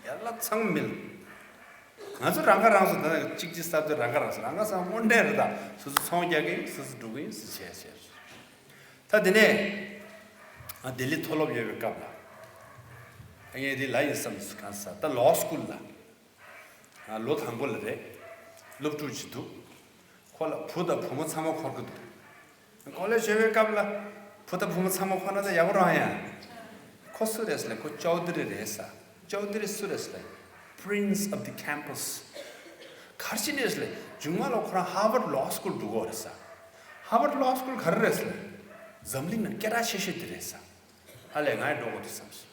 ཡར་ལ་ཚང་མ་མི་ལ། ང་ཚོ་རང་ཁ་རང་གསོ་ད་གཅིག་གཅིག་ས་དེ་རང་ཁ་རང་གསོ་རང་ཁ་སང་དངོས་འབྲེལ་རེད་ད། སོ་སོ་ཚོང་རྒྱག་གི་ཡིན། སོ་སོ་འགྲོ་གི་ཡིན། སོ་སོ་བྱས་བྱས། ད་དེ་ནས་ང་ལྡི་ལི་མཐོ་སློབ་ཡོད་པའི་སྐབས་ལ། ངས་དེ་ལ་ཡིན་བསམ་སོང་གང་ས་ད་ལོ་སི་ཀུལ་ལ། ང་ལོ་དང་པོ་ལ་རེད། སློབ་ཕྲུག་ཅིག་འདུག་ཁོ་ལ་བུ་དང་བུ་མོ་ཚང་མ་འཁོར་གི་འདུག་ཀོ་ལེཇ་ཡོད་པའི་སྐབས་ལ། བུ་དང་བུ་མོ་ཚང་མ་ཁོ་ན་ད་ཡག་པོ་རང་ཡ། ཁོ་སུ་རེད་ཟེར་ལ་ཁོ་ཅོའུ་དི་རི་རེད་ཟེར། ཅོའུ་དི་རི་སུ་རེད་ཟེར་ལ། Prince of the campus། གར་ཅི་ནས་ཟེར་ལ་མཇུག་མ་ལ་ཁོ་རང་Harvard Law School་འགྲོ་གོ་རེད་ཟེར། Harvard Law School་ག་རེ་རེད་ཟེར་ལ། འཛམ་གླིང་ནང་སྐད་གྲགས་ཆེ་ཤོས་དེ་རེད་ཟེར། ཨ་ལས་ང་ཡང་འགྲོ་གོ་འདུག་བསམ་སོང་།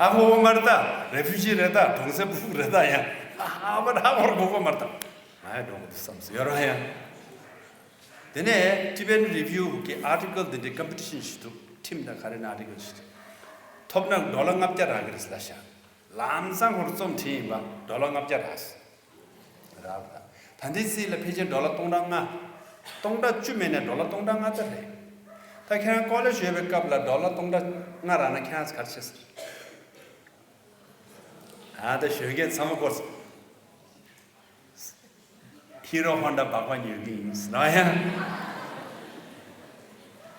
ཨ་ཧོ་མར་ད་རེ་ཕུ་ཇི་རེད་ད་གྲོང་གསེབ་ཕུག་རེད་ད་ཡ། ཨ་ཧ་བར་ཧ་བར་གོ་གོ་མར་ད་ང་ཡང་འགྲོ་གོ་འདུག་བསམ་སོང་ཡོད་རང་ཡ། དེ་ནས་Tibetan Review་གི་article་འདི་འདྲའི་competition་ཞིག་འདུག་ཁྲིམས་དང་ག་རེ་ན་article་ཞིག་འདུག་ཐོབ་ན་ཌོ་ལར་ལྔ་བརྒྱ་རག་གི་རེད་ལ་ཤག་ལམ་སང་ཁོར་རྩོམ་བྲིས་ཡིན་པ་ཌོ་ལར་ལྔ་བརྒྱ་རག་སོང་། རག་ད་ལྟའི་སྲིད་ལ་ཕལ་ཆེར་ཌོ་ལར་སྟོང་ཕྲག་ལྔ། སྟོང་ཕྲག་བཅུ་མེད་ནས་ཌོ་ལར་སྟོང་ཕྲག་ལྔ་ཙམ་རེད། ད་ཁྱེད་རང་ཀོ་ལེ་ཇི་ཡོད་པའི་སྐབས་ལ་ཌོ་ལར་སྟོང་ཕྲག་ལྔ་རག་ན་ཁྱེད་རང་ག་རེ་བྱེད་ཟེར། ཨ་ད་གཞོན་སྐྱེས་ཚང་མ་སྐོར་སོང་། ཧི་རོ་ཧོན་ཌ་སྦག་སྦག་ཉོས་ཀྱི་ཡིན་ཟེར་ར་ཡ།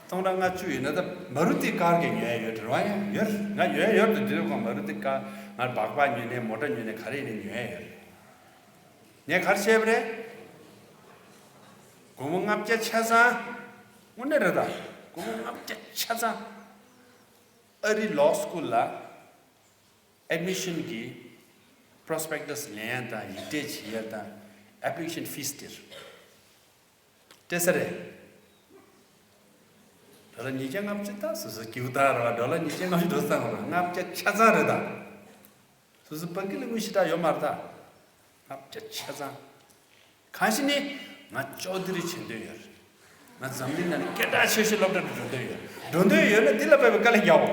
སྟོང་ཕྲག་ལྔ་བཅུ་ཡོད་ན་ད་མ་རུ་ཏི་ཀར་གྱི་ཉོ་ཡ་ཡོད་རེད་ར་ཡ། ཡོད་རེད། ང་ཡོད་ཡོད་དུ་འདི་རུ་གང་མ་རུ་ཏི་ཀར་ང་སྦག་སྦག་ཉོས་ནས་མོ་ཊ་ཉོས་ནས་ག་རེ་ཡིན་ནས་ཉོ་ཡ་ཡོད་རེད། ངས་ག་རེ་བྱས་པ་རེད། སྒོར་མོ་ལྔ་བརྒྱ་ཆ་ཚང་། དངོས་གནས་རེད་ད། སྒོར་མོ་ལྔ་བརྒྱ་ཆ་ཚང་། ཨ་རི་ལོ་སི་ཀུལ་ལ་ཨེཌ་མི་ཤན་གྱི་པྲོ་སི་པེག་ཊ་སི་ལེན་ཡ་དང་ཡིག་ཕྲད་བྱེད་ཡ་དང་ཨེབ་ལི་ཀེ་ཤན་ཕིས་སྟེར། སྤྲད་ས་རེད། ཌོ་ལར་ཉིས་བརྒྱ་ལྔ་བཅུ་ད་སོ་སོ་སྐྱིད་པོ་ད་ར་བ་ཌོ་ལར་ཉིས་བརྒྱ་ལྔ་བཅུ་འགྲོ་སྟངས་ར་ལྔ་བརྒྱ་ཆ་ཚང་རེད་ད། སོ་སོ་སྤང་གི་ལ་དངུལ་ཞེ་དྲག་ཡོད་མ་རེད་ད། ལྔ་བརྒྱ་ཆ་ཚང་། གང་ཞིག་ནི་ང་ཅོག་དེ་རིགས་བྱེད་འདོད་ཡོད་རེད། ང་འཛམ་གླིང་ནང་ནས་སྐད་གྲགས་ཆེ་ཤོས་སློབ་གྲྭ་དུ་འགྲོ་འདོད་ཡོད། འགྲོ་འདོད་ཡོད་ན་འདི་ལ་བབས་པའི་དཀའ་ལས་རྒྱག་འོ།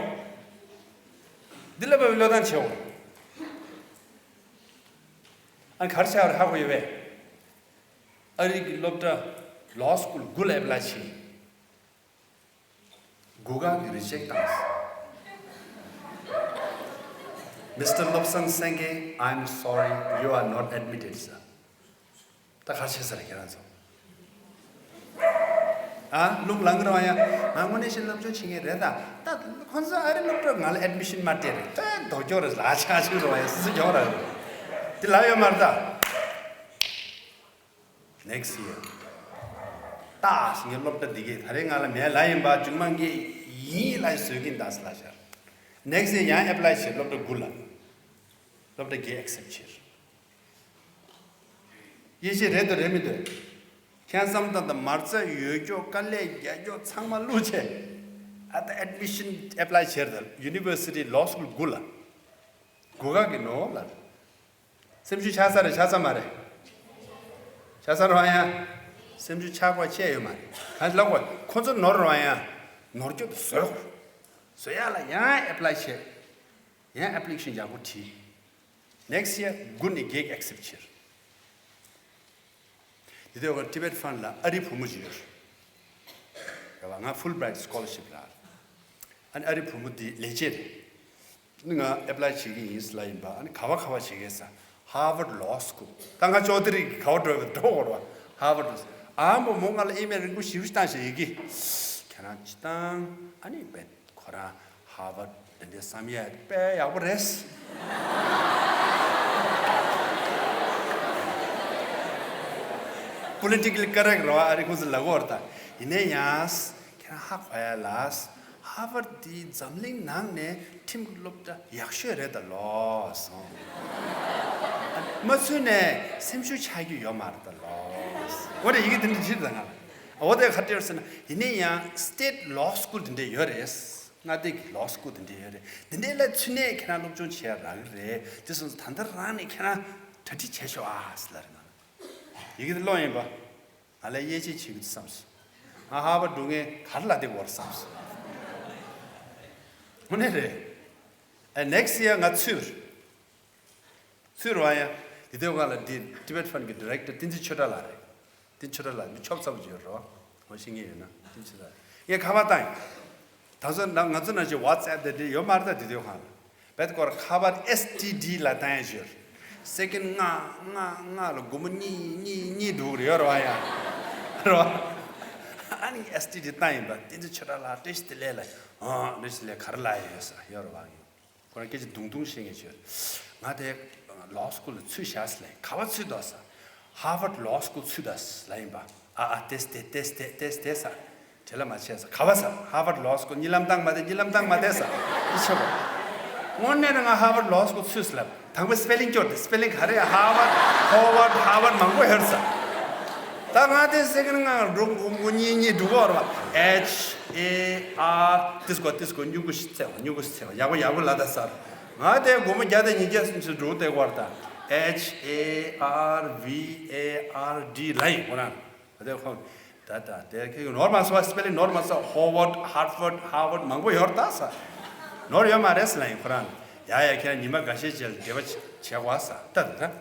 འདི་ལ་བབས་པའི་བློས་བཏང་བྱེད་འོ། ཨ་གར་ཆགས་རེད་ཧ་གོ་ཡོད་པས། ཨ་རི་གི་སློབ་གྲྭ་ལོ་སི་ཀུལ་དགུ་ལ་ཨེབ་ལའི་བྱས། དགུ་ག་གི་རི་ཇེག་བཏང་སོང་། མིས་ཊར་བློ་བཟང་སེང་གེ། I'm sorry, you are not admitted, sir. ད་ག་བྱེད་ས་རེད་ཁྱེད་རང་ཚོ། ཨ་ལུག་ལང་གི་རེད་བ་ཡ། ང་དངོས་གནས་བཤད་སློབ་སྦྱོང་བྱེད་མཁན་རེད་ད། ད་ཁོང་ཚོ་ཨ་རི་སློབ་གྲྭ་ང་ལ་ཨེཌ་མི་ཤན་མ་སྤྲད་རེད་ད་རྡོ་སྐྱོར་རེད་ལ་ཆགས་ཆུ་རེད་བ་ཡ་སུ་སུ་སྐྱོར་ར་རེད། དེ་ལབ་ཡོད་མ་རེད་ད། Next year། ཏག་ངའི་སློབ་གྲྭ་འདི་གས་ད་རེས་ང་ལ་མེད་ལ་ཡིན་པ་མཇུག་མ་ངས་ཡིན་ལ་བཟོས་ཀྱིན་ད་ཟེར་ལ་ཤར། Next year་ཡང་ཨེབ་ལའི་བྱས་སློབ་གྲྭ་དགུ་ལ། སློབ་གྲྭ་བརྒྱད་ཨེག་སེབ་བྱས། དབྱེ་འབྱེད་རེད་འདུག་རེད་མི་འདུག་ཁྱེད་བསམ་སྟངས་དང་མ་རྩ་ཡོད་ཀྱོག་དཀའ་ལས་རྒྱག་ཀྱོག་ཚང་མ་བླུགས་བྱས། ཨ་ད་ཨེཌ་མི་ཤན་ཨེབ་ལའི་བྱས་རེད་ད་ཡུ་ནི་ཝར་སི་ཊི་ལོ་སི་ཀུལ་དགུ་ལ། དགུ་ག་གི་ནོ་ལ། སེམས་ཤུགས་ཆག་ས་རེད་ཆག་ས་མ་རེད། ཆག་ས་རེད་བ་ཡ། སེམས་ཤུགས་ཆག་པ་བྱས་ཡོད་མ་རེད། གང་ལབ་དགོས་ཁོ་ཚོ་ནོར་རེད་བ་ཡ། ནོར་སྐྱོ་དུ་བཟོས་དགོས། བཟོ་ཡ་ལ་ཡང་ཨེབ་ལའི་བྱས། ཡང་ཨེབ་ལི་ཀེ་ཤན་ཡག་པོ་བྲིས། Next year དགུ་ནས་བརྒྱད་ཨེག་སེབ་བྱས། དེ་དུས་ང་Tibet Fund་ལ་ཨ་རིའི་བུ་མོ་ཅིག་ཡོད་རེད་བ། ང་Fulbright Scholarship་རག་ཨ་ནི་ཨ་རིའི་བུ་མོ་དེ་ལས་བྱེད་རེད། ང་ཨེབ་ལའི་བྱེད་ཀྱི་ཡིན་ལབ་ཡིན་པ། ཨ་ནི་ག་བ་ག་བ་བྱེད་ཀྱི་ཡིན་ཟེར། Harvard Law School། ད་ང་ཅོག་དེ་རིགས་ཀྱི་ག་བ་འགྲོ་བའི་འགྲོ་དགོས་རེད་བ། Harvard Law School། ཨ་མོ་མོ་ང་ལ་ཨི་མེལ་རིང་པོ་ཞེ་པོ་ཞིག་བཏང་ཞེས་ཡི་གེ་ཁྱེད་རང་ཅི་བཏང་ཨ་ནི་བེད་ཁོ་རང་Harvard་དེ་འདྲའི་བསམ་ཡས་དཔེ་ཡག་པོ་རེད། Politically correct་རེད་བ། ཨ་རི་ཁོང་ཚོ་ལབ་ཀྱི་ཡོད་རེད་ད། ཡིན་ནའི་ཡང་། ཁྱེད་རང་ཧ་གོ་ཡ་ལ། ཧར་ཝརཌ་འདི་འཛམ་གླིང་ནང་ནས་ཁྲིམས་ཀྱི་སློབ་གྲྭ་ཡག་ཤོས་རེད་ད་ལོ་གསུངས། མ་ཚུད་ནས་སེམས་ཤུགས་ཆག་རྒྱུ་ཡོད་མ་རེད་ད་ལོ། འོ་རེད། ཡི་གེ་དེ་འདྲ་བྲིས་ད་ང་ལ། འོ་དེ་ག་འདྲ་ཟེར་ན་ཡིན་ནའི་ཡང་སི་ཊེཊ་ལོ་སི་ཀུལ་དེ་འདྲ་ཡོད་རེད། མངའ་སྡེ་གི་ལོ་སི་ཀུལ་དེ་འདྲ་ཡོད་རེད། དེ་འདྲའི་ལ་ཚུད་ནས་ཁྱེད་རང་སློབ་སྦྱོང་བྱེད་ཡ་རག་གི་རེད། དེ་སོང་ཙང་ད་ལྟ་རང་ནས་ཁྱེད་རང་གྲ་སྒྲིག་བྱས་ཤོག་ཨ་ཟེར་ལབ་རེད་ང་ལ། ཡི་གེ་དེ་ཀློག་ཡིན་པ། ང་ལ་དབྱེ་འབྱེད་བྱེད་ཀྱི་འདུག་བསམས་སོང་། ང་ཧར་ཝརཌ་འགྲོ་མཁན་ག་རེ་ལ་བསྡད་དགོས་རེད་བསམས་སོང་། དངོས་གནས་རེད། ཨ་ནེག་སི་ཡར་ང་ཚུད་རེད། ཚུད་རེད་བ་ཡ། དེ་དུས་ང་ལ་འདི་Tibet Fund་གི་ཌི་རེག་ཊར་བསྟན་འཛིན་ཆོས་གྲགས་ལགས་རེད། བསྟན་ཆོས་གྲགས་ལགས་མི་ཆོབ་ཚ་པོ་ཅིག་ཡོད་རེད་བ། ངོ་ཤེས་མཁན་ཡོད་ན་བསྟན་ཆོས་གྲགས་ལགས། ངས་ཁ་པར་བཏང་ཡིན། ད་གཟོད་ང་ང་ཚོ་ནང་བཞིན་ཝ་ཙེབ་དེ་འདྲ་ཡོད་མ་རེད་ད་དེ་དུས་ཁོང་ལ། བེད་ཀོར་ཁ་པར་ཨེས་ཊི་ཌི་ལ་བཏང་ཡ་ཞོར། སེ་ཀེན་ལྔ་ལྔ་ལྔ་ལ་སྒོར་མོ་གཉིས་གཉིས་གཉིས་འགྲོ་གི་རེད་ཡོད་རེད་བ་ཡ། རེད་བ། ཨ་ནི་ཨེས་ཊི་ཌི་བཏང་ཡིན་པ་བསྟན་འཛིན་ཆོས་གྲགས་ལགས་བཀྲ་ཤིས་བདེ་ལེགས་ལ། ཨ་བཀྲ་ཤིས་བདེ་ལེགས་ག་རེ་ལབ་ཡ་ཡོད་ས་ཡོད་རེད་བ། ཁོ་རང་སྐད་ཆ་དུང་དུང་བཤད་མཁན་ཞིག་ཡོད། ང་དེ་ལོ་སི་ཀུལ་ལ་ཚུད་བཞག་ཟེར་ལབ་ཡིན། ག་པར་ཚུད་འདུག་ཟེར། Harvard Law School ཚུད་ད་ལ་ཡིན་པ། ཨ་ཨ་ཏེས་ཏེ་ཏེས་ཏེ་ཏེས་ཏེ་ས། བྲེལ་ལ་མ་བྱས་ས་ག་བ་ས། Harvard Law School གཉིད་ལམ་བཏང་མ་བསྡད། གཉིད་ལམ་བཏང་མ་བསྡད་ས། ཡིད་ཆེས་པ། དངོས་གནས་ན་ང་Harvard Law School ཚུད་ལབ། དང་པོ་སི་པེ་ལིང་སྐྱོར་ཏེ། སི་པེ་ལིང་ག་རེ། Harvard Harvard Harvard མང་པོ་ཡོད་ས། ད་ང་དེ་སེ་ཀེན་ང་འགྲོ་འགོ་འགོ་གཉིས་གཉིས་འགྲོ་གོ་ར་བ། H A R ཏིས་གོ་ཏིས་གོ་སྨྱུ་གུ་ཞིག་བཙལ་བ། སྨྱུ་གུ་ཞིག་བཙལ་བ། ཡག་པོ་ཡག་པོ་ལ་ད་སར། ང་དེ་སྒོར་མོ་བརྒྱ་དང་ཉིས་བརྒྱ་སུམ་ཅུ་འགྲོ་དེ་གོ་ར་ད། H A R V A R D ལ་ཡིན་ཁོ་རང་། ད་དེ་ཁོ། ད་ད་དེ་ཁྱེད་ཀྱི་ནོར་མ་སོང་བ། སི་པེ་ལིང་ནོར་མ་སོང་། Howard Harvard Harvard མང་པོ་ཡོད་ད་ས། ནོར་ཡོད་མ་རེད་ལ་ཡིན་ཁོ་རང་། ཡ་ཡ་ཁྱེད་རང་ཉི་མ་འགའ་ཤས་རྗེས་ལ་འབྲེལ་བ་བྱེད་དགོས་ས། ད་ད་ད།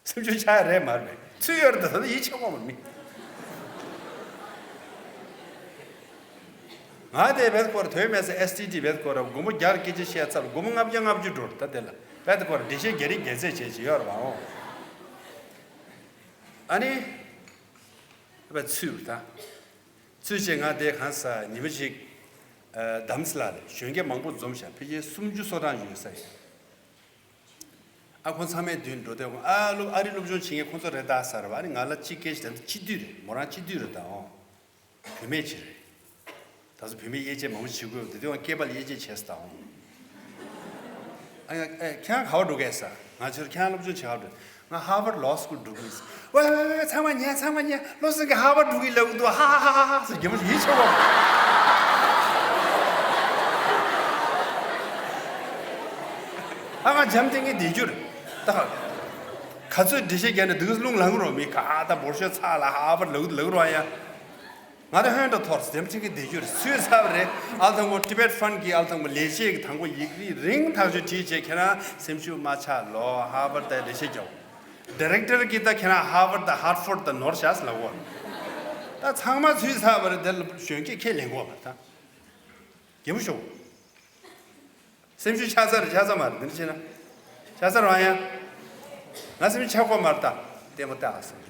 སེམས་ཤུགས་ཆག་ཡ་རེད་མ་རེད། ཚུད་ཡོད་རེད་ད། ད་ཡིད་ཆེས་དགོས་མ་མི། ང་དེ་བེད་སྐོར་དོན་མེད་ས། S T D བེད་སྐོར་སྒོར་མོ་བརྒྱ་སྐད་ཆ་བཤད་ཚར། སྒོར་མོ་ལྔ་བརྒྱ་ལྔ་བཅུ་འགྲོ་རེད་ད། དེ་ལ་བེད་སྐོར་འགྲེལ་བཤད་རྒྱ་རིགས་རྒྱལ་རྩེད་བྱེད་ཀྱི་ཡོད་རེད་བ། འོ། ཨ་ནི། ཨ་ཕ་ཚུད་ད། ཚུད་བྱས་ང་དེ་གང་ས་ཉི་མ་ཞིག་ཨ་དམ་སི་ལ་ལས་གཞོན་སྐྱེས་མང་པོ་འཛོམས་ཤག་ཕལ་ཆེར་སུམ་ཅུ་སོ་གྲངས་ཡོད་ས་ཡིན། ཨ་ཁོང་ཚང་མའི་མདུན་འགྲོ་དེ། ཨ་སློབ་ཨ་རི་སློབ་སྦྱོང་བྱེད་མཁན་ཁོང་ཚོ་རེད་ད་ཟེར་བ། ཨ་ནི་ང་ལ་གཅིག་སྐད་ཆ་དེ་འདྲ། སྤྱི་འཐུས་རེད། མོ་རང་སྤྱི་འཐུས་རེད་ད། འོ། བུད་མེད་ཅིག་རེད། ད་གཟོད་བུད་མེད་དབྱེ་འབྱེད་མང་པོ་བྱེད་དགོས། དེ་དུས་སྐྱེས་པ་ལ་དབྱེ་འབྱེད་བྱས་སོང་ད། འོང་། ཨ་ཡ་ཨེ་ཁྱེད་རང་ག་པར་འགྲོ་གས་ཟེར། ང་ཚོར་ཁྱེད་རང་སློབ་སྦྱོང་བྱེད་ག་འགྲོ། ང་Harvard Law School འགྲོ་གི་ཡིན་ཟེར། ཝེ་ཝེ་ཝེ། ཚང་མ་ཉན། ཚང་མ་ཉན། བློ་བཟང་གིས་Harvard འགྲོ་གི་ལབ་འདུག་ཧ་ཧ་ཧ་ཧ་ཧ་ཟེར། རྒན་མོ་ཡིད་ཆེས་པ། ཨ་ང་འཇམ་ཐིང་ངེ་བསྡད་རྒྱུ་རེད་ད། ག་ཚོད་འགྲེལ་བཤད་རྒྱག་ནས་འདུག་རླུང་ལངས་རོགས་མི་ག་ད་འབོར་ཤོག་ཚ་ལ་Harvard ལབ་ལབ་རོགས་ཡ། ང་ད་ཧོན་ད་ཐོར་སེམས་ཅན་གྱི་བདེ་སྐྱིད་སུས་ཚར་བ་རེད། ཨལ་དང་པོ་Tibet Fund གི་ཨལ་དང་པོ་ལས་བྱེད་ཀྱི་དང་པོ་ཡིག་རིགས་རིང་ཐག་ཆོད་བྲིས་བྱས། ཁྱེད་རང་སེམས་ཤུགས་མ་ཆག་ལོ། Harvard ད་ལས་བྱེད་རྒྱག Director གི་ད་ཁྱེད་རང་Harvard ད་Hartford ད་ནོར་བཞག་ལ་གོ། ད་ཚང་མ་སུས་ཚར་བ་རེད། དེ་ལ་གཞོན་སྐྱེས་ཁས་ལེན་གོ་བ་ད་རྒན་པོ་ཤོག་སེམས་ཤུགས་ཆག་ས་རེད་ཆག་ས་མ་རེད། འདི་འདྲ་བྱས་ན་ཆག་ས་རེད་ཡ། ང་སེམས་ཤུགས་ཆག་གོ་མ་རེད་ད། ལྟད་མོ་ལྟ་ཨ་སེམས།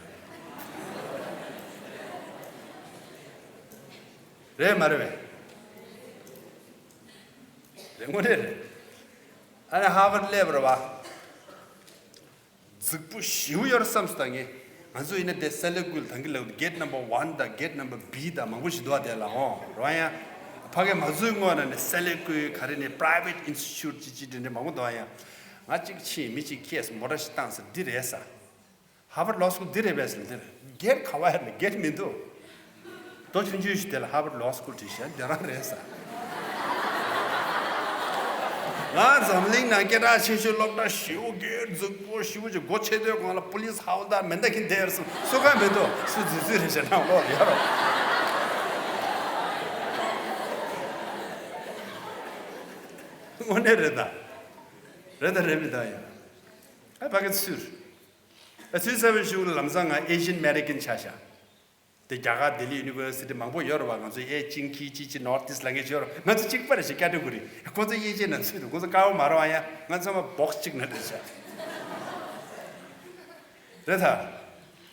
རེད་མ་རེད་བས། རེད་དངོས་གནས་རེད། ཨ་ནི་Harvard སླེབས་རེད་བ། རྫིག་པོ་ཞེ་པོ་ཡོད་རེད་བསམ་སོང་ད་ངས། ང་ཚོ་ཡིན་ན་དེ་སེ་ལེ་ཀུལ་ད་གིན་ལབ་gate number one དང་gate number B དང་མང་པོ་ཞིག་འདུག་བ། དེ་ལ་འོང་རོགས་ཡ། ཕ་གི་ང་ཚོའི་སྔོན་ན་ནི་སེ་ལེ་ཀུལ་ག་རེ་ནི་private institute ཅི་ཅི་འདྲ་འདྲ་མང་པོ་འདུག་བ། ཡ། ང་གཅིག་ཕྱིན་མི་གཅིག་སྐྱེས་སོང་མོ་ཊ་ཞིག་བཏང་ཟེར། འདི་རེད་ས། Harvard Law School འདི་རེད་པས་ཟེར། འདིར་gate ག་བ་ཡར་ནས་gate མི་འདུག་རྡོ་ཆུང་ཆུང་ཞིག་དེ་ལ་Harvard Law School བྲིས་ཤག་འདི་རང་རེད་ས། ང་འཛམ་གླིང་ནང་སྐད་གྲགས་ཆེ་ཤོས་སློབ་གྲྭ་ཞེ་པོ་སྒེར་རྫིག་པོ་ཞེ་པོ་ཅིག་སྒོ་ཕྱེ་དུས་སྒང་ལ་པུ་ལིས་ཧ་ཝ་ལྡར་མེ་མདའ་འཁྱེར་བསྡད་ཡོད་སོང་། སུ་གང་མི་འདུག་སུ་རྫིག་རྫིག་རེད་ཟེར་ནང་ལོག་ཡོད་རོགས། དངོས་གནས་རེད་ད། རེད་ད་རེད་མི་ད་ཡ། ཨ་ཕ་གི་ཚུར། ཨ་ཚུར་ས་བའི་གཞུག་ལ་ལམ་སང་ང་Asian American ཆགས་ཤག་དེ་རྒྱ་གར་ལྡི་ལི་University མང་པོ་ཡོད་རེད་བ། ང་ཚོ་ཨེ་ཅིན་ཁི་ཅི་ཅི་North East ལ་ངེས་ཡོད་རེད། ང་ཚོ་གཅིག་པ་རེད་ཤག category ཁོ་ཚོ་དབྱེ་འབྱེད་ནང་ཚུད་འདུག་ཁོ་ཚོ་དཀར་པོ་མ་རེད་བ། ཡ་ང་ཚང་མ་box གཅིག་ནང་འདྲ་ཤག་རེད་ད།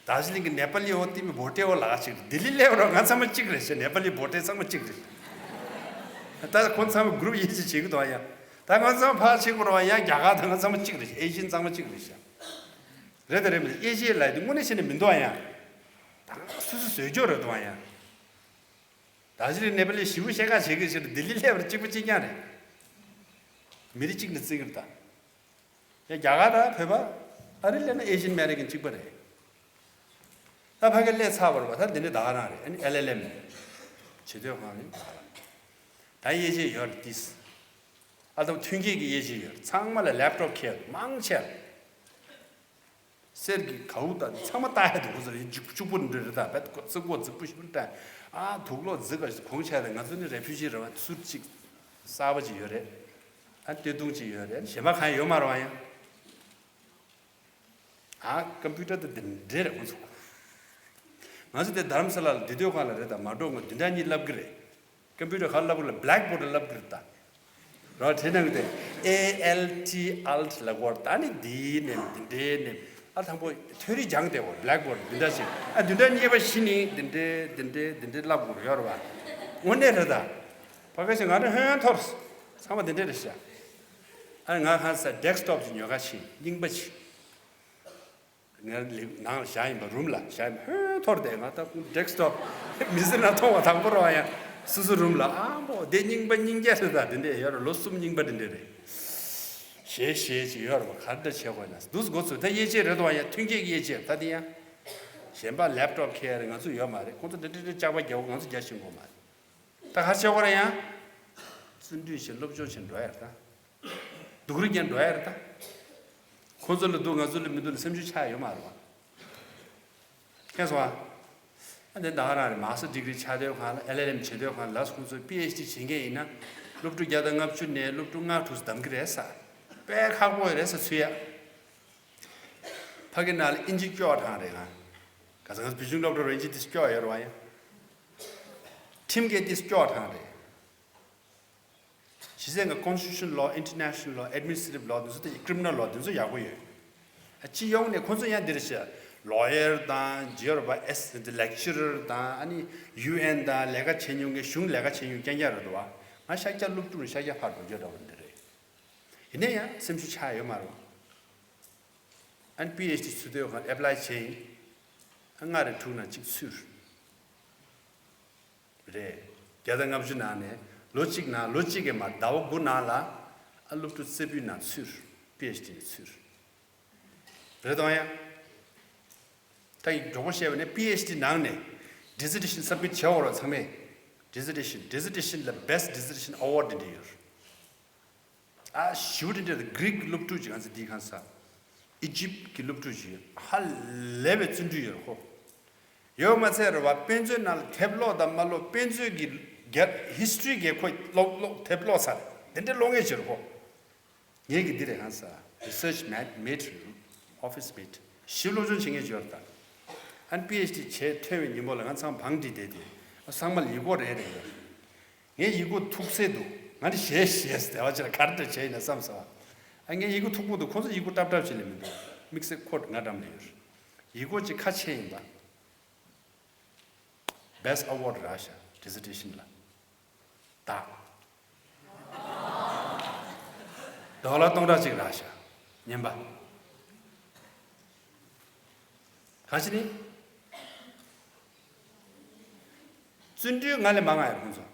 དར་ཇི་ལིང་གི་ནེ་པ་ལི་འོ་ཏི་མི་བྷོ་ཊེ་འོ་ལ་གཅིག་རེད། ལྡི་ལི་སླེབས་རོགས་ང་ཚང་མ་གཅིག་རེད་ཤག་ནེ་པ་ལི་བྷོ་ཊེ་ཚང་མ་གཅིག་རེད། ད་ཁོ་ཚང་མ་group དབྱེ་འབྱེད་བྱེད་ཀྱི་འདུག་བ། ཡ་ད་ང་ཚང་མ་ཕར་ཕྱིན་དགོས་རེད་བ། ཡ་རྒྱ་གར་ད་ང་ཚང་མ་གཅིག་རེད་ཤག Asian ཚང་མ་གཅིག་རེད་ཤག་རེད་དང་རེད་མི་དབྱེ་འབྱེད་ལ་དེ་དངོས་གནས་བྱས་ནས་མི་འདུག་ཨ་ཡ། ད་སོ་སོ་བཟོས་ཆོག་རེད་འདུག་ཨ་ཡ། ད་ཅི་རེད་ནེ་པ་ལི་ཞེ་པོ་བཤད་ཁ་བྱེད་གི་ཕྱིར་ལྡི་ལི་སླེབས་པར་གཅིག་པ་གཅིག་རྐྱང་རེད། མི་རིགས་གཅིག་ནས་བརྩི་གི་རེད་ད། ཡ་རྒྱ་གར་དང་བོད་པ་ཨ་རི་སླེབས་ན་Asian American གཅིག་པ་རེད། ད་ཕ་གི་སླེབས་ཚར་བ་རེད་བ། ད་འདི་འདྲ་ད་ག་རང་རེད། ཨ་ནི་ཨེལ་ཨེལ་ཨེམ་བྱེད་དུས་སྒང་ནི་ད་ག་རང་། ད་དབྱེ་འབྱེད་ཡོད་རེད་ཏིས། ཨ་ད་ཐོན་སྐྱེད་ཀྱི་དབྱེ་འབྱེད་ཡོད་རེད། ཚང་མ་ལ་laptop འཁྱེར་མང་ཆེ་རེད། གསེར་གྱི་གའུ་དང་ཚང་མ་ལྟ་ཡ་འདུག་གོ་ས་རེད། གཅིག་གཅིག་པོ་འདྲ་རེད་ད། བད་ཀོ་རྩི་ཀོ་རྫིག་པོ་ཞིག་པོ་འདྲ། ཨ་དུག་ལོག་རྫིག་ག་གོང་ཆ་རེད། ང་ཚོ་ནི་refugee རེད་བ། ཚུར་གཅིག་གསར་པ་ཅིག་ཡོད་རེད། ཨ་སྟོད་ཐུང་ཅིག་ཡོད་རེད། གཞན་པ་གང་ཡང་ཡོད་མ་རེད་བ། ཡང་ཨ་ཀམ་པུ་ཊར་དེ་འདི་འདྲ་རེད་ཁོང་ཚོ། ང་ཚོ་དེ་རྡ་རམ་ས་ལ་ལ་བསྡད་དུས་སྒང་ལ་རེད་ད། མ་འགྲོ་ང་བདུན་ཕྲག་གཉིས་བསླབ་གི་རེད། ཀམ་པུ་ཊར་ག་བསླབ་དགོས་ལ་blackboard ལ་བསླབ་དགོས་རེད་ད། རོ་དེ་ནང་དེ་A L T alt ལ་གོ་ད་ནི་འདིའི་ནེམ་འདི་འདྲའི་ནེམ། ཨ་དང་པོ་ཐོ་རིས་སྦྱངས་ཏེ་གོ་blackboard འདི་འདྲ་ཞིག་ཨ་བདུན་ཕྲག་གཉིས་པ་བཞི་ནི་འདི་འདྲའི་འདི་འདྲའི་འདི་འདྲའི་བསླབ་དགོས་ཡོད་རེད་བ། དངོས་གནས་རེད་ད། ཕ་གི་ཞིག་ང་ཚོ་ཧོན་ཐོར་ཚང་མ་འདི་འདྲའི་རེད་ཤག་ཨ་ང་ཁ་ས་desktop ཅིག་ཉོ་ག་ཕྱིན། རྙིང་པ་ཅིག་ངའི་ལེབ་ནང་ལ་བཞག་ཡིན་པ། རུམ་ལ་བཞག་ཡིན་པ། ཧོན་འཐོར་དེ་ང་ད་ཌེ་སི་ཊོབ་མི་ཟེར་ན་མཐོང་བ་དང་པོ་རང་ཡང་སོ་སོ་རུམ་ལ། ཨ་མོ་དེ་རྙིང་པ་རྙིང་རྒྱ་རེད། ད་དེ་འདྲས་ཡོད་རེད། ལོ་གསུམ་རྙིང་པ་དེ་འདྲས་རེད། ཞེས་ཞེས་ཅིག་ཡོད་རེད་པ། ག་འདྲ་བྱེད་དགོས་ན་འདུག་སེ་འགོ་ཚུགས། ད་དབྱེ་འབྱེད་རེད་དོ། ཡ་མཐུན་རྐྱེན་གྱི་དབྱེ་འབྱེད་ད་དེ་ཡང་། གཞན་པ་ལེབ་ཊོབ་ཁྱེར་ང་ཚོ་ཡོད་མ་རེད། ཁོང་ཚོ་འདྲ་འདྲ་འདྲ་ལྕགས་པ་རྒྱག་གོ། ང་ཚོ་རྒྱག་ཤེས་དགོས་མ་རེད། ད་ག་རེ་བྱེད་དགོས་རེད་ཡང་། བརྩོན་འགྲུས་བྱེད། སློབ་སྦྱོང་བྱེད་འགྲོ་ཡ་རེད་ད། སྡུག་རུས་རྒྱག་འགྲོ་ཡ་རེད་ད། ཁོང་ཚོ་ལ་འདུག་ང་ཚོ་ལ་མི་འདུག་ལ་སེམས་ཤུགས་ཆག་ཡོད་མ་རེད་བ། མཁྱེན་སོང་ཨ། ཨ་འདི་ད་ག་རང་རེད། མཱ་སི་ཊར་ཌི་གི་རི་ཆགས་དུས་གང་ལ། ཨེལ་ཨེལ་ཨེམ་བྱེད་དུས་གང་ལ། ཁོང་ཚོས་པི་ཨེཆ་ཌི་བྱེད་མཁན་ཡིན་ན་སློབ་ཕྲུག་བརྒྱ་དང་ལྔ་བཅུ་ནས་སློབ་ཕྲུག་ལྔ་དྲུག་བདམས་ཀྱི་རེད་ས། དཔེ་ཁག་པོ་རེད་ས་ཚུད་ཡ། ཕ་གི་ནང་ལ་ཨིན་ཇི་སྐྱོག་གྲངས་རེད་ང་། ག་ས་ག་ས་བོད་གཞུང་སློབ་གྲྭ་རུ་ཨིན་ཇི་ཏིས་སྐྱོག་ཡོད་རེད་བ་ཡ། ཁྲིམས་ཀྱི་ཏིས་སྐྱོག་གྲངས་རེད། གཞི་རྩའི་ང་constitutional law, international law, administrative law འདི་ཚོ་དེ་criminal law འདི་ཚོ་ཡག་པོ་ཡོད། ཨ་སྤྱི་ཡོངས་ནས་ཁོང་ཚོ་ཡང་འདིར་བྱས་ལོ་ཡར་དང་ཇི་ཡོར་བ་ཨེས་ལེག་ཅི་རར་དང་ཨ་ནི་ཡུ་ཨེན་དང་ལས་ཀ་བྱེད་མྱོང་མཁན་གཞུང་ལས་ཀ་བྱེད་མྱོང་རྐྱང་རྐྱང་རེད་འདུག་བ། ང་ཤར་རྒྱག་སློབ་ཕྲུག་རུ་ཤར་རྒྱག་ཕར་འགྲོ་རྒྱུ་འདྲ་བོ་འདི་རེད། ཡིན་ན་ཡང་སེམས་ཤུགས་ཆག་ཡོད་མ་རེད་བ། ཨ་ནི་པི་ཨེཆ་ཌི་ཚུད་དུས་གང་ཨེ་པ་ལའི་བྱས་ཡིན། ཨ་ལྔ་རེ་དྲུག་ནང་གཅིག་ཚུད། རེད། བརྒྱ་དང་ལྔ་བཅུ་ནང་ནས་ལོ་གཅིག་ནང་ལོ་གཅིག་གི་མ་ཟླ་བ་དགུ་ནང་ལ་ཨ་སློབ་ཕྲུག་རྩེ་ཕུད་ནང་ཚུད། པི་ཨེཆ་ཌི་ནས་ཚུད། རེད་དང་ཡ། ད་ཡིག་མགྱོགས་པོ་བཤད་པ་ནས་པི་ཨེཆ་ཌི་ནང་ནས་ཌི་ཟི་ཊེ་ཤན་སབ་མི་ཊི་བྱེད་འོ་རོགས་ཚང་མས། ཌི་ཟི་ཊེ་ཤན་ཌི་ཟི་ཊེ་ཤན་ལ་best dissertation award འདི་འདྲ་ཡོད། ཨ་ཞུ་འདི་འདྲ་གྷི་རིག་སློབ་ཕྲུག་ཅིག་ང་ཚོ་འདི་གང་ས། ཨི་ཇིབ་ཀྱི་སློབ་ཕྲུག་ཅིག་ཧ་ལས་པའི་བརྩོན་འགྲུས་ཡོད་རེད་ཁོ། ཡོད་མ་ཚད་རེད་བ། དཔེ་མཛོད་ནང་ལ་དེབ་ཀློག་དང་མ་ཀློག་དཔེ་མཛོད་ཀྱི་རྒྱ་ཧི་སི་ཊོ་རི་གི་ཁོ་ཀློག་ཀློག་དེབ་ཀློག་ཚར་དེ་འདྲ་ཀློག་མཁན་ཅིག་རེད་ཁོ། ངེད་ཀྱི་འདི་རེད་གང་ས། Research mate, mate, office mate ཞིབ་སློབ་སྦྱོང་བྱེད་མཁན་ཅིག་ཡོད་རེད་ད། ཨ་ནི་པི་ཨེཆ་ཌི་བྱས་ཐོན་པའི་ཉིན་མོ་ལ་ང་ཚང་བང་སྒྲིག་བསྡད་དེ། ཨ་ཚང་མ་ལ་ཡིག་སྐོགས་རེ་རེ་ཡོད། ངས་ཡི་གུ་ཐུག་སེ་འདུག་ང་ནི་ཞེས་ཞེས་དེ་བ་ཅིག་ལ་ག་རེ་འདྲ་བྱས་ཡིན་ན་བསམ་སོང་། ཨ་ངས་ཡི་གུ་ཐུག་པོ་འདུག་ཁོང་ཚོ་ཡི་གུ་ཏབ་ཏབ་བྱེད་ལེ་མི་འདུག་དམིགས་བསལ་ཁོ་ང་འགྲམ་ལ་ཡོད། ཡི་གུ་ཅིག་ཁ་ཕྱེ་ཡིན་པ། Best award རག་ཤག dissertation ལ། ད་ཌོ་ལར་སྟོང་ཕྲག་གཅིག་རག་ཤག་ཉན་པ། ག་ཅི་ནི། བརྩོན་འགྲུས་ང་ལས་མང་ང་ཡོད་ཁོང་ཚོ།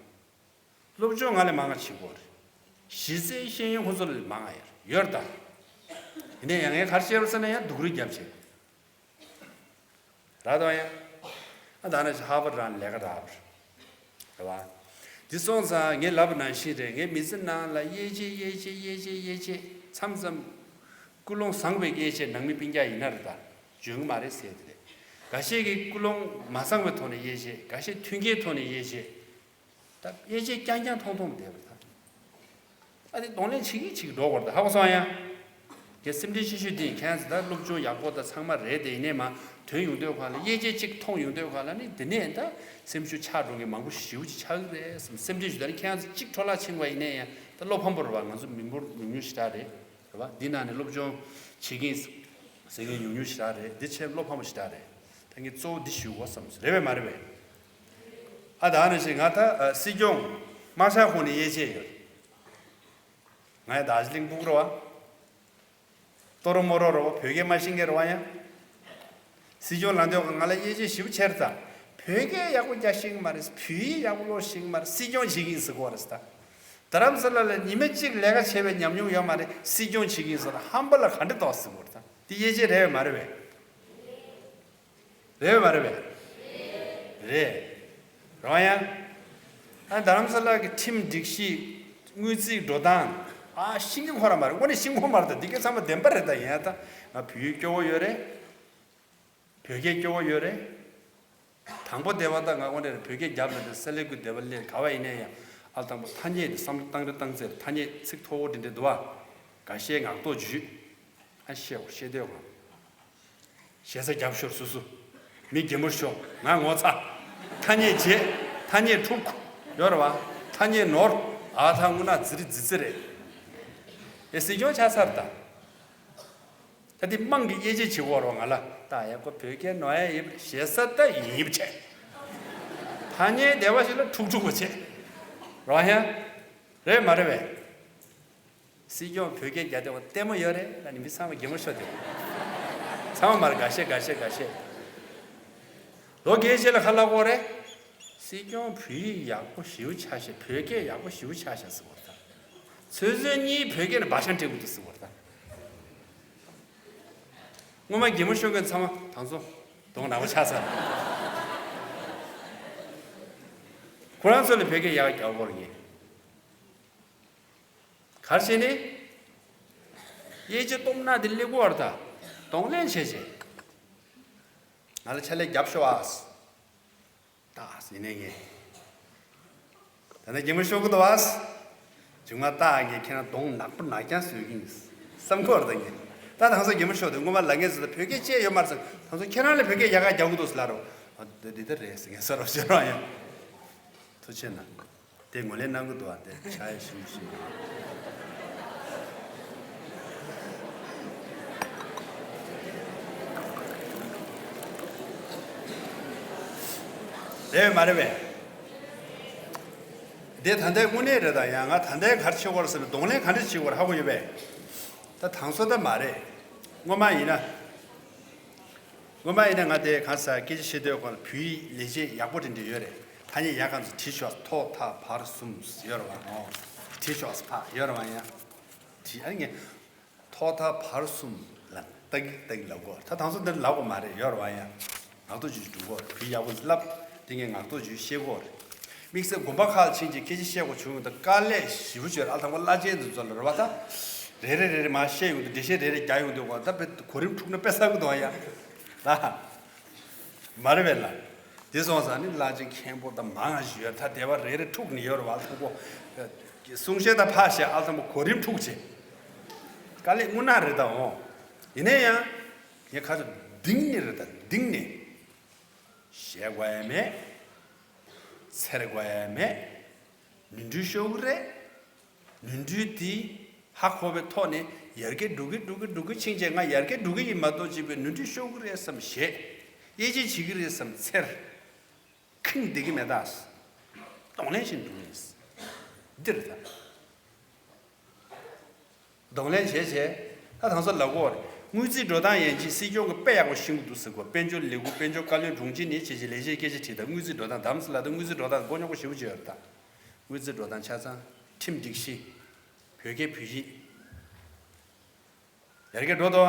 སློབ་སྦྱོང་ང་ལས་མང་ང་བྱེད་དགོས་རེད། གཞི་རྩའི་ཤེས་ཡོན་ཁོང་ཚོ་ལས་མང་ང་ཡོད་ཡོད་རེད་ད། ཡིན་ནའི་ཡང་ངས་ག་རེ་བཤད་པ་ཟེར་ན་ཡང་སྡུག་རུས་རྒྱབ་བྱེད། ར་དང་ཡང་། ཨ་ད་ནི་ཧར་ཝར་རང་ལས་ཀ་རག་པ་རེད། རེད་བ། འདི་སོང་ཙང་ངས་ལབ་པ་ནང་བཞིན་རེད། ངས་མི་ཚེ་ནང་ལ་དབྱེ་འབྱེད་དབྱེ་འབྱེད་དབྱེ་འབྱེད་དབྱེ་འབྱེད་མཚམས་མཚམས། ཀུན་སློང་བཟང་པོའི་དབྱེ་འབྱེད་ནང་མི་སྤུན་ཀྱག་ཡིན་ན་རེད་ད། འཇོན་གི་མ་རེད་ཟེར་དེ་རེད། འགའ་ཤས་ཀྱིས་ཀུན་སློང་མ་བཟང་བའི་ཐོག་ནས་དབྱེ་འབྱེད། འགའ་ཤས་མཐུན་རྐྱེན་ཐོག་ནས་དབྱེ་འབྱེད། ད་དབྱེ་འབྱེད་རྐྱང་རྐྱང་མཐོང་མཐོང་བསྡད་པ་རེད་ད། ཨ་དེ་གདོང་ལེན་བྱེད་ཀྱི་བྱེད་ཀྱི་འགྲོ་དགོས་རེད་ད། ཧ་གོ་སོང་ཡ། ངས་སེམས་ཁྲལ་ཆེ་ཤོས་དེ་ཡིན། ཁྱེད་ཚོ་ད་སློབ་སྦྱོང་ཡག་པོ་ད་ཚང་མ་རེད་དེ། ཡིན་ནའི་མ་ཐོན་ཡོང་དུས་ག་ལ་དབྱེ་འབྱེད་གཅིག་མཐོང་ཡོང་དུས་ག་ལ་ནི་དེ་ནས་ད་སེམས་ཤུགས་ཆག་འགྲོ་མཁན་མང་པོ་ཞེ་པོ་ཅིག་ཆགས་ཀྱི་རེད་བསམ། སེམས་ཁྲལ་ཞུ། ད་ནི་ཁྱེད་ཚོ་གཅིག་འཕྲོ་བརླག་ཕྱིན་པ་ཡིན་ནའི་ཡང་ད་བློ་ཕམ་པོ་རེད་བ། ང་ཚོ་མི་འབོར་ཉུང་ཉུང་ཞེ་དྲག་རེད། རེད་བ། འདི་ནང་ནས་སློབ་སྦྱོང་བྱེད་མཁན་ཟེར་མཁན་ཉུང་ཉུང་ཞེ་དྲག་རེད། འདི་ཆེས་བློ་ཕམ་པོ་ཞེ་དྲག་རེད། ད་ངས་གཙོ་བོ་འདི་ཞུ་དགོས་བསམ་སོང་། རེད་པས་མ་རེད་པས། ཨ་ད་ནི་ཞིག་ང་ད་ཨ་སྲིད་སྐྱོང་དམག་ཤག་ཁོངས་ནས་དབྱེ་འབྱེད་ཡོད། ང་ཡང་དར་ཇི་ལིང་ཕྲུ་གུ་རེད་བ། ཏོ་རོ་མོ་རོ་རེད་བ། བོད་སྐད་མ་ཤེས་མཁན་རེད་བ་ཡང་། སྲིད་སྐྱོང་ལངས་དུས་ང་ལ་དབྱེ་འབྱེད་ཞེ་པོ་བྱས་རེད་ད། བོད་སྐད་ཡག་པོ་རྒྱག་ཤེས་ཀྱི་མ་རེད། བོད་ཡིག་ཡག་པོ་ཀློག་ཤེས་ཀྱི་མ་རེད། སྲིད་སྐྱོང་བྱེད་ཀྱི་ཡིན་ཟེར་གོ་རེད་ད། རྡ་རམ་ས་ལ་ལ་ཉི་མ་གཅིག་ལས་ཀ་བྱས་པའི་ཉམས་མྱོང་ཡོད་མ་རེད། སྲིད་སྐྱོང་བྱེད་ཀྱི་ཡིན་ཟེར་ན་ཧམ་པ་ལ་ག་འདྲ་འདུག་ཟེར་གོ་རེད་ད། དེ་དབྱེ་འབྱེད་རེད་པས་མ་རེད་པས། རེད་པས་མ་རེད་པས། རེད། རང་ཡང་། ཨ་རྡ་རམ་ས་ལ་གི་ཁྲིམས་སྒྲིག་གཞི་དངུལ་རྩིས་འགྲོ་སྟངས། ཨ་ཤེས་ཀྱི་ཁོ་རང་མ་རེད། དངོས་གནས་ཤེས་ཀྱི་ཁོ་མ་རེད་ད། འདི་གའི་ཚང་མ་བདེན་པ་རེད་ད། ཡིན་ཡང་ད་ང་བོད་ཡིག་སྐྱོ་བོ་ཡོད་རེད། བོད་སྐད་སྐྱོ་བོ་ཡོད་རེད། དང་པོ་དེ་བ་ད་ང་དངོས་གནས་བོད་སྐད་རྒྱབ་ལ་དེ་སེ་ལེ་ཀུ་དེ་བ་ལེ་ག་བ་ཡིན་ནའི་ཡང་ཨ་དང་པོ་ཐ་སྙད་དེ་བསམ་བློ་བཏང་རེ་བཏང་ཚེ་ཐ་སྙད་ཚིག་མཐོ་བོ་དེ་འདྲ་འདུག་བ། འགའ་ཤས་ངག་ཐོག་བརྗོད། ཨ་བཤད་འོ་བཤད་དོད་གང་། ཞེ་ས་རྒྱབ་ཤོར་སུ་སུ། མི་གད་མོ་ཤོར་ང་ངོ་ཚ། ཐ་སྙད་བརྗེད། ཐ་སྙད་འཁྲུག་ཡོད་རེད་བ། ཐ་སྙད་ནོར། ཨ་ཐ་དངུལ་ནག་ཛི་རི་ཛི་ཙི་རེད། ཨེ་སྲིད་སྐྱོང་ཆགས་ཚར་ད། ད་འདི་དམངས་ཀྱི་དབྱེ་འབྱེད་བྱེད་དགོས་རེད་བ། ང་ལ་ད་ཡ་ཁོ་བོད་སྐད་ནོར་ཡ་ཡིབ་ཞེ་ས་ད་ཡིན་ཡིབ་བྱས། ཐ་སྙད་སྡེ་བ་ཞིག་ལ་འཁྲུག་འཁྲུག་པ་བྱས། རོ་ཧན། རེད་མ་རེད་བས། སྲིད་སྐྱོང་བོད་སྐད་རྒྱག་བདེ་བ་ལྟད་མོ་ཡོད་རེད་ལ་ནི་མི་ཚང་མ་གད་མོ་ཤོར་བསྡད། ཚང་མར་འགའ་ཤས་འགའ་ཤས་འགའ་ཤས། ལོ་རྒས་རྗེས་ལ་ཁ་ལག་གོ་རེད། སྲིད་སྐྱོང་བོད་ཡིག་ཡག་པོ་ཞེ་པོ་ཆགས་ཤག་བོད་སྐད་ཡག་པོ་ཞེ་པོ་ཆགས་ཤག་ཟེར་བ་དང་། ཚོད་ཚོད་གཉིས་བོད་སྐད་ནས་བ་ཤང་སྤྲད་དགོས་འདུག་ཟེར་བ་དང་། སྔོན་མ་རྒན་མོ་ཤོག་གི་ཚང་མ་དང་ཚོ་གདོང་ནག་པོ་ཆགས་ཚར། ཁོ་རང་ཚོ་ལ་བོད་སྐད་ཡག་རྒྱག་དགོས་རེད། གར་བྱས་ནས། དབྱེ་འབྱེད་སྟོབས་ན་དེ་ལེགས་པོ་བར་ད། གདོང་ལེན་བྱས་བྱས། ང་ལ་ཕྱག་ལས་རྒྱབ་ཤོག་ཨ། ཏག་ཡིན་ནའི་ངས། ད་ནི་རྒན་མོ་ཤོག་གི་འདུག་ཨ། ཇུང་མ་ཏག་ངས་ཁྱེད་རང་གདོང་ནག་པོ་ནག་རྐྱང་བཟོས་ཀྱིན་བསམ་གོ་བར་ད་ངས། ད་དང་སོ་རྒན་མོ་ཤོག་དེ་སྔོན་མ་ལ་ངས་ཟེར་ད་བོད་སྐད་བཤད་ཡོད་མ་རེད་ཟེར། དང་སོ་ཁྱེད་རང་ལ་བོད་སྐད་ཡག་ག་རྒྱག་གི་འདུག་ཟེར་ལ་རོ། ཨ་འདི་འདི་ལྟར་རེད་ཟེར་ངས་ཟེར་རོ་ཟེར་རོ་ཡང་། ཐུགས་ཆེ་གནང་། དེ་ངོས་ལེན་གནང་གི་འདུག་ཨ། དེ་ཆ་ཡ་ཞིམ་ཞིམ། རེད་མ་རེད་པས། དེ་ད་ལྟའི་དངོས་གནས་རེད་ད། ཡང་ང་ད་ལྟའི་གར་ཆེ་བར་ཟེར་ནས་གདོང་ལེན་ག་འདྲ་བྱེད་དགོས་རེད་ཧ་གོ་ཡོད་པས། ད་དང་སོ་ད་མ་རེད། སྔོན་མ་ཡིན་ན། སྔོན་མ་ཡིན་ན་ང་དེ་གང་ཟག་སྐད་ཆ་བཤད་དུས་སྐོར་ལ་བོད་ཡིག་ལས་བྱེད་ཡག་པོ་འདྲ་འདྲ་ཡོད་རེད། ཐ་སྙད་ཡག་ག་ཚོ་བྲིས་ཤོག་ཐོག་མཐའ་བར་གསུམ་ཡོད་རེད་བ། ཨོ། བྲིས་ཤོག་ཕ་ཡོད་རེད་བ་ཡ། བྲིས་ཨ་ངས། ཐོག་མཐའ་བར་གསུམ་ལ་ཏག་ཏག་ལབ་གོ་ད་དང་སོ་འདིར་ལབ་གོ་མ་རེད་ཡོད་རེད་བ་ཡ། ངག་ཐོག་ཅིག་འགྲོ་གོ་བོད་ཡག་པོ་ལབ་དེ་ངས་ངག་ཐོག་ཅིག་བཤད་གོ་རེད། དམིགས་བསལ་དགོན་པ་ཁག་ཕྱིན་ཅིག་སྐད་ཆ་བཤད་དགོས་བྱུང་ཡོང་ད་དཀའ་ལས་ཞེ་པོ་བྱོས་རེད། ཨ་དང་པོ་བླ་ཆེན་ཚོ་ཚོ་ལ་རེད་བ་ད། རེ་རེ་རེ་རེ་མར་བཤད་ཡོང་དུས་འགྲེལ་བཤད་རེ་རེ་རྒྱག་ཡོང་དུས་གོ་ད་བེད་གོ་རིམ་འཁྲུག་ན་དཔེ་ཟ་གི་འདུག་ཨ་ཡ། ལ། མ་རེད་བས་ལ། དེ་སོང་ཙང་ནི་བླ་ཆེན་མཁན་པོ་དང་མང་ང་ཞིག་ཡོད་ད་དེ་བ་རེ་རེ་འཁྲུག་ནི་ཡོད་རེད་བ་ལ་ཐུག་གོ་གསུང་བཤད་ད་ཕར་བཤད་ཨ་དང་པོ་གོ་རིམ་འཁྲུག་བྱེད། དཀའ་ལས་དངོས་གནས་རེད་ད་འོང་། ཡིན་ན་ཡང་། ངས་ཁ་ཚ་གདིང་ནི་རེད་ད་གདིང་ནི། བཤད་དགོས་ཡ་མེད། འཚེར་དགོས་ཡ་མེད། ནོར་འཁྲུལ་ཤོར་གི་རེད། ནོར་འཁྲུལ་དེ་ཧ་གོ་བའི་ཐོག་ནས་ཡར་རྒྱས་འགྲོ་གི་འགྲོ་གི་འགྲོ་གི་ཕྱིན་ཆད་ང་ཡར་རྒྱས་འགྲོ་གི་ཡིན་མ་གཏོགས་གཅིག་པའི་ནོར་འཁྲུལ་ཤོར་གི་རེད་བསམ་ཞེད། དབྱེ་འབྱེད་བྱེད་ཀྱི་རེད་བསམ་འཚེར། ཁེངས་བསྡད་ཀྱི་མེད་ད། གདོང་ལེན་བྱེད་འགྲོ་གི་ཡིན། འདི་རེད་ད། གདོང་ལེན་བྱས་བྱས། ད་དང་སོ་ལབ་གོ་རེད། དངུལ་རྩིས་འགྲོ་སྟངས་ཡན་ཆད་སྲིད་སྐྱོང་གི་དཔེ་ཡག་པོ་ཤེས་ཀྱི་འདུག་ཟེར་གོ་དཔལ་འབྱོར་ལས་ཁུངས་དཔལ་འབྱོར་བཀའ་བློན་དྲུང་ཆེ་ནས་བྱས་བྱས་ལས་བྱེད་སྐད་ཆ་དྲིས་ད་དངུལ་རྩིས་འགྲོ་སྟངས་དམ་སི་ལ་ད་དངུལ་རྩིས་འགྲོ་སྟངས་མགོ་རྙོག་པོ་ཞེ་པོ་ཅིག་ཡོད་རེད་ད། དངུལ་རྩིས་འགྲོ་སྟངས་ཆ་ཚང་། ཁྲིམས་སྒྲིག་གཞི། བོད་སྐད་བོད་ཡིག་ཡར་རྒྱས་འགྲོ་དོ།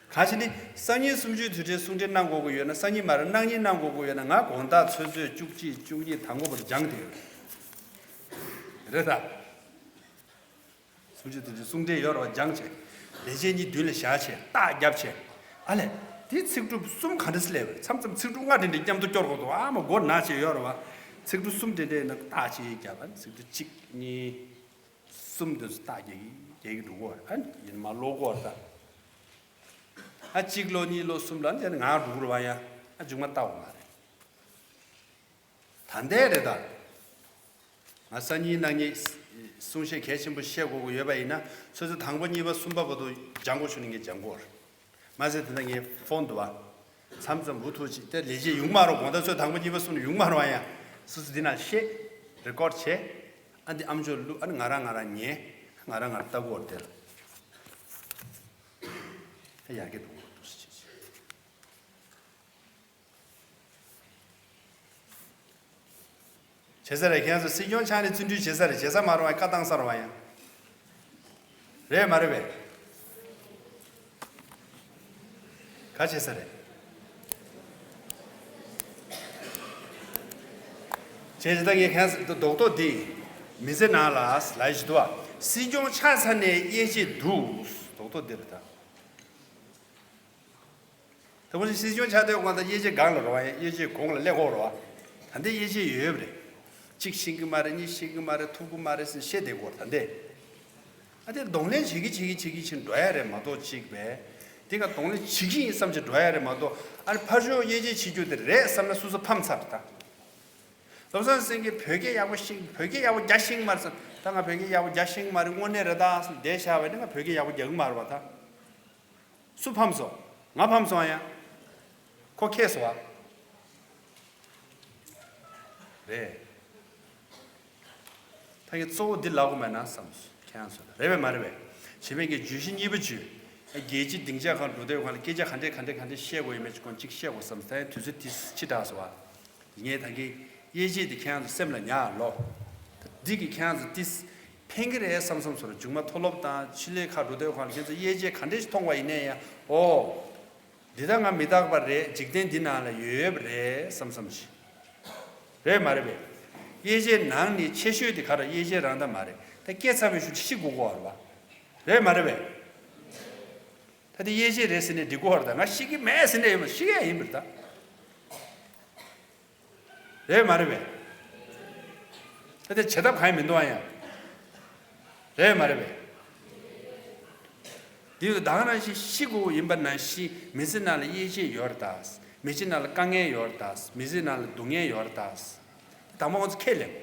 གང་ཞིག་ནི་སང་ཉིན་གསུམ་བཅུའི་དུས་དྲན་གསུང་འཕྲིན་གནང་དགོས་ཀྱི་ཡོད་ན་སང་ཉིན་མ་རེད་གནངས་ཉིན་གནང་དགོས་ཀྱི་ཡོད་ན་ང་དགོང་དག་ཚོད་ཚོད་བཅུ་གཅིག་བཅུ་གཉིས་དང་པོ་བར་སྦྱངས་ཏེ་ཡོད། རེད་ད། གསུང་ཆོས་དེ་ཚོའི་གསུང་འཕྲིན་ཡོད་རེད་བ། སྦྱངས་བྱས། ལས་བྱེད་གཉིས་མདུན་ལ་བཞག་བྱས་རྟགས་བརྒྱབ་བྱས། ཨ་ལས། དེ་ཚིག་གྲུབ་གསུམ་ག་འདྲ་སེ་སླེབས་པ་རེད། མཚམས་མཚམས་ཚིག་གྲུབ་ལྔ་དེ་འདྲ་མཉམ་དུ་སྐྱོར་དགོས་འདུག་ཨ་མ་མགོ་ན་བྱས་ཡོད་རེད་བ། ཚིག་གྲུབ་གསུམ་དེ་འདྲ་ཡིན་ན་རྟགས་གཅིག་བརྒྱབ་པ་ཚིག་གྲུབ་གཅིག་གཉིས། གསུམ་དེ་ཚོ་རྟགས་རྒྱག་གི་རྒྱག་གི་འགྲོ་གི་རེད། ཨ་ཡིན་མ་ཀློག་གི་རེད་ད། ཨ་གཅིག་ཀློག་གཉིས་ཀློག་གསུམ་ལ་ནི་ང་འགྲོ་གི་རེད་བ་ཡ། ཨ་མཇུག་མ་ལྟ་བ་མ་རེད། ད་ལྟའི་རེད་ད། ང་སང་ཉིན་གནངས་ཉིན་གསུང་བཤད་གལ་ཆེན་པོ་བཤད་དགོས་ཀྱི་ཡོད་པ་ཡིན་ན་ཚོད་ཚོད་དང་པོ་གཉིས་པ་གསུམ་པ་བར་དུ་སྦྱང་དགོས་བྱུང་ན་ངས་སྦྱང་དགོས་རེད། མ་ཟད་དེ་འདྲ་ངས་ཕོན་འདུག་བ། མཚམས་མཚམས་འུ་ཐུག་ཅིག་དེ་ལས་བྱེད་ཡོང་མ་རུང་དགོང་དག་ཚོད་དང་པོ་གཉིས་པ་གསུམ་ཡོང་མ་རུང་བ་ཡང་སོ་སོ་འདི་ན་བཤད། རེ་ཀོར་བྱས། ཨ་འདི་ཨམ་ཅོག་བླུགས་ཨ་ནི་ང་རང་ང་རང་ཉན། ང་རང་ང་རང་ལྟ་དགོས་རེད་དེ་ལ། ཨ་ཡར་རྒྱས་འགྲོ་དགོས་འདུག་ཟེར་བྱས་བྱས། བྱེད་ས་རེད། ཁྱེད་ཚོ་སྲིད་སྐྱོང་ཆགས་ནས་བརྩོན་འགྲུས་བྱེད་ས་རེད། བྱེད་ས་མ་རུང་བ་བཀའ་བཏང་ས་རུང་བ་ཡང་། རེད་མ་རེད་པས། ག་བྱེད་ས་རེད། བྱས་ཙང་ངས་ཁྱེད་ཚོ་རྡོག་རྡོག་འདི་མི་ཚེ་ནང་ལ་ལབ་ཞིག་འདུག་བ། སྲིད་སྐྱོང་ཆགས་ཚར་ནས་དབྱེ་འབྱེད་འདུག་རྡོག་རྡོག་འདི་རེད་ད། ད་ཁོ་ཚོ་སྲིད་སྐྱོང་ཆགས་དུས་གང་ལྟར་དབྱེ་འབྱེད་སྒང་ལ་རོ་བ་ཡ། དབྱེ་འབྱེད་གོང་ལ་སླེབས་དགོས་རོ་བ། ད་ལྟའི་དབྱེ་འབྱེད་ཡོད་རེད། གཅིག་ཤེས་ཀྱི་མ་རེད། གཉིས་ཤེས་ཀྱི་མ་རེད། ཐུབ་ཀྱི་མ་རེད་ཟེར་བཤད་བསྡད་དགོས་ད་ལྟའི། ཨ་དེ་གདོང་ལེན་བྱེད་ཀྱི་བྱེད་ཀྱི་བྱེད་ཀྱི་ཕྱིན་འགྲོ་ཡ་རེད་མ་གཏོགས་གཅིག་པས། དེ་ག་གདོང་ལེན་བྱེད་ཀྱི་ཡིན་བསམ་བྱས་འགྲོ་ཡ་རེད་མ་གཏོགས་ཨ་ནི་ཕར་ཕྱོགས་དབྱེ་འབྱེད་བྱེད་རྒྱུ་དེ་རེད་བསམ་ན་སོ་སོ་ཕམ་ཚར་རེད་ད། བློ་བཟང་སེང་གེ་བོད་སྐད་ཡག་པོ་ཤེས་བོད་སྐད་ཡག་པོ་རྒྱག་ཤེས་ཀྱི་མ་རེད་བསམ། ད་ང་བོད་སྐད་ཡག་པོ་རྒྱག་ཤེས་ཀྱི་མ་རེད་དངོས་གནས་རེད་ད་བསམ་བསྡད་བཞག་པས་ནི་ང་བོད་སྐད་ཡག་པོ་རྒྱག་གི་མ་རེད་བ་ད། སུ་ཕམ་སོང་། ང་ཕམ་སོང་ཡ། ཁོ་ཁེ་སོང་བ། རེད། ད་ངས་གཙོ་བོ་འདི་ལབ་དགོས་མེད་ན་བསམ་སོང་ཁྱེད་རང་ཚོ་ལ་རེད་པས་མ་རེད་པས། བྱེད་མེད་ཀྱི་བརྗོད་གཞི་གཉིས་པ་བརྗོད། རྒྱལ་སྤྱིའི་སྡིངས་ཆ་ཁག་འགྲོ་དུས་གང་ལ་སྐད་ཆ་ག་འདྲས་ག་འདྲས་ག་འདྲས་བཤད་དགོས་ཡོད་མེད་ཅིག་ཁོང་གཅིག་བཤད་དགོས་བསམ་སྟེ་དུས་ཚོད་དེ་ཕྱི་དྲགས་སོང་བ། ངས་ད་གིན་དབྱེ་འབྱེད་དེ་ཁྱེད་རང་ཚོ་སེམས་ལ་ཉར་ལོ། འདི་གིས་ཁྱེད་རང་ཚོ་ཏིས་ཕན་གི་རེད་བསམ་བསམ་སོང་། མཇུག་མ་མཐོ་སློབ་དང་ཕྱི་ལོའི་ཁག་འགྲོ་དུས་གང་ལ་ཁྱེད་ཚོ་དབྱེ་འབྱེད་ག་འདྲས་ཤིག་མཐོང་བ་ཡིན་ནའི་ཡང་། ཨོ། འདི་ད་ང་མི་རྟག་པ་རེད། འཇིག་རྟེན་འདི་ནང་ལ་ཡོད་ཡོད་པ་རེད་བསམ་བསམ་ཞིག་རེད་མ་རེད་པས། དབྱེ་འབྱེད་ནང་ནས་ཆེ་ཤོས་དེ་ག་རེ། དབྱེ་འབྱེད་རང་ད་མ་རེད། ད་སྐྱེས་ཚར་བའི་ཤུལ་ཤི་དགོས་ཀྱི་ཡོད་རེད་པ། རེད་མ་རེད་པས། ད་དེ་དབྱེ་འབྱེད་རེད་ཟེར་ནས་འགྲིག་གི་ཡོད་རེད། ད་ང་ཤི་གི་མེད་ཟེར་ནས་ཡོད་མ། ཤི་གི་ཡིན་པ་རེད་ད། རེད་མ་རེད་པས། ད་དེ་བྱེད་ཐབས་གང་ཡང་མི་འདུག་ཨ་ཡ། རེད་མ་རེད་པས། དེ་ཡོད་ད་ག་ནང་བཞིན་ཤི་དགོས་ཡིན་པ་ནང་བཞིན་མི་ཚེ་ནང་ལ་དབྱེ་འབྱེད་ཡོད་རེད་ད། མི་ཚེ་ནང་ལ་དཀའ་ངལ་ཡོད་རེད་ད། མི་ཚེ་ནང་ལ་སྡུག་བསྔལ་ཡོད་རེད་ད། དང་པོ་ང་ཚོ་ཁས་ལེན།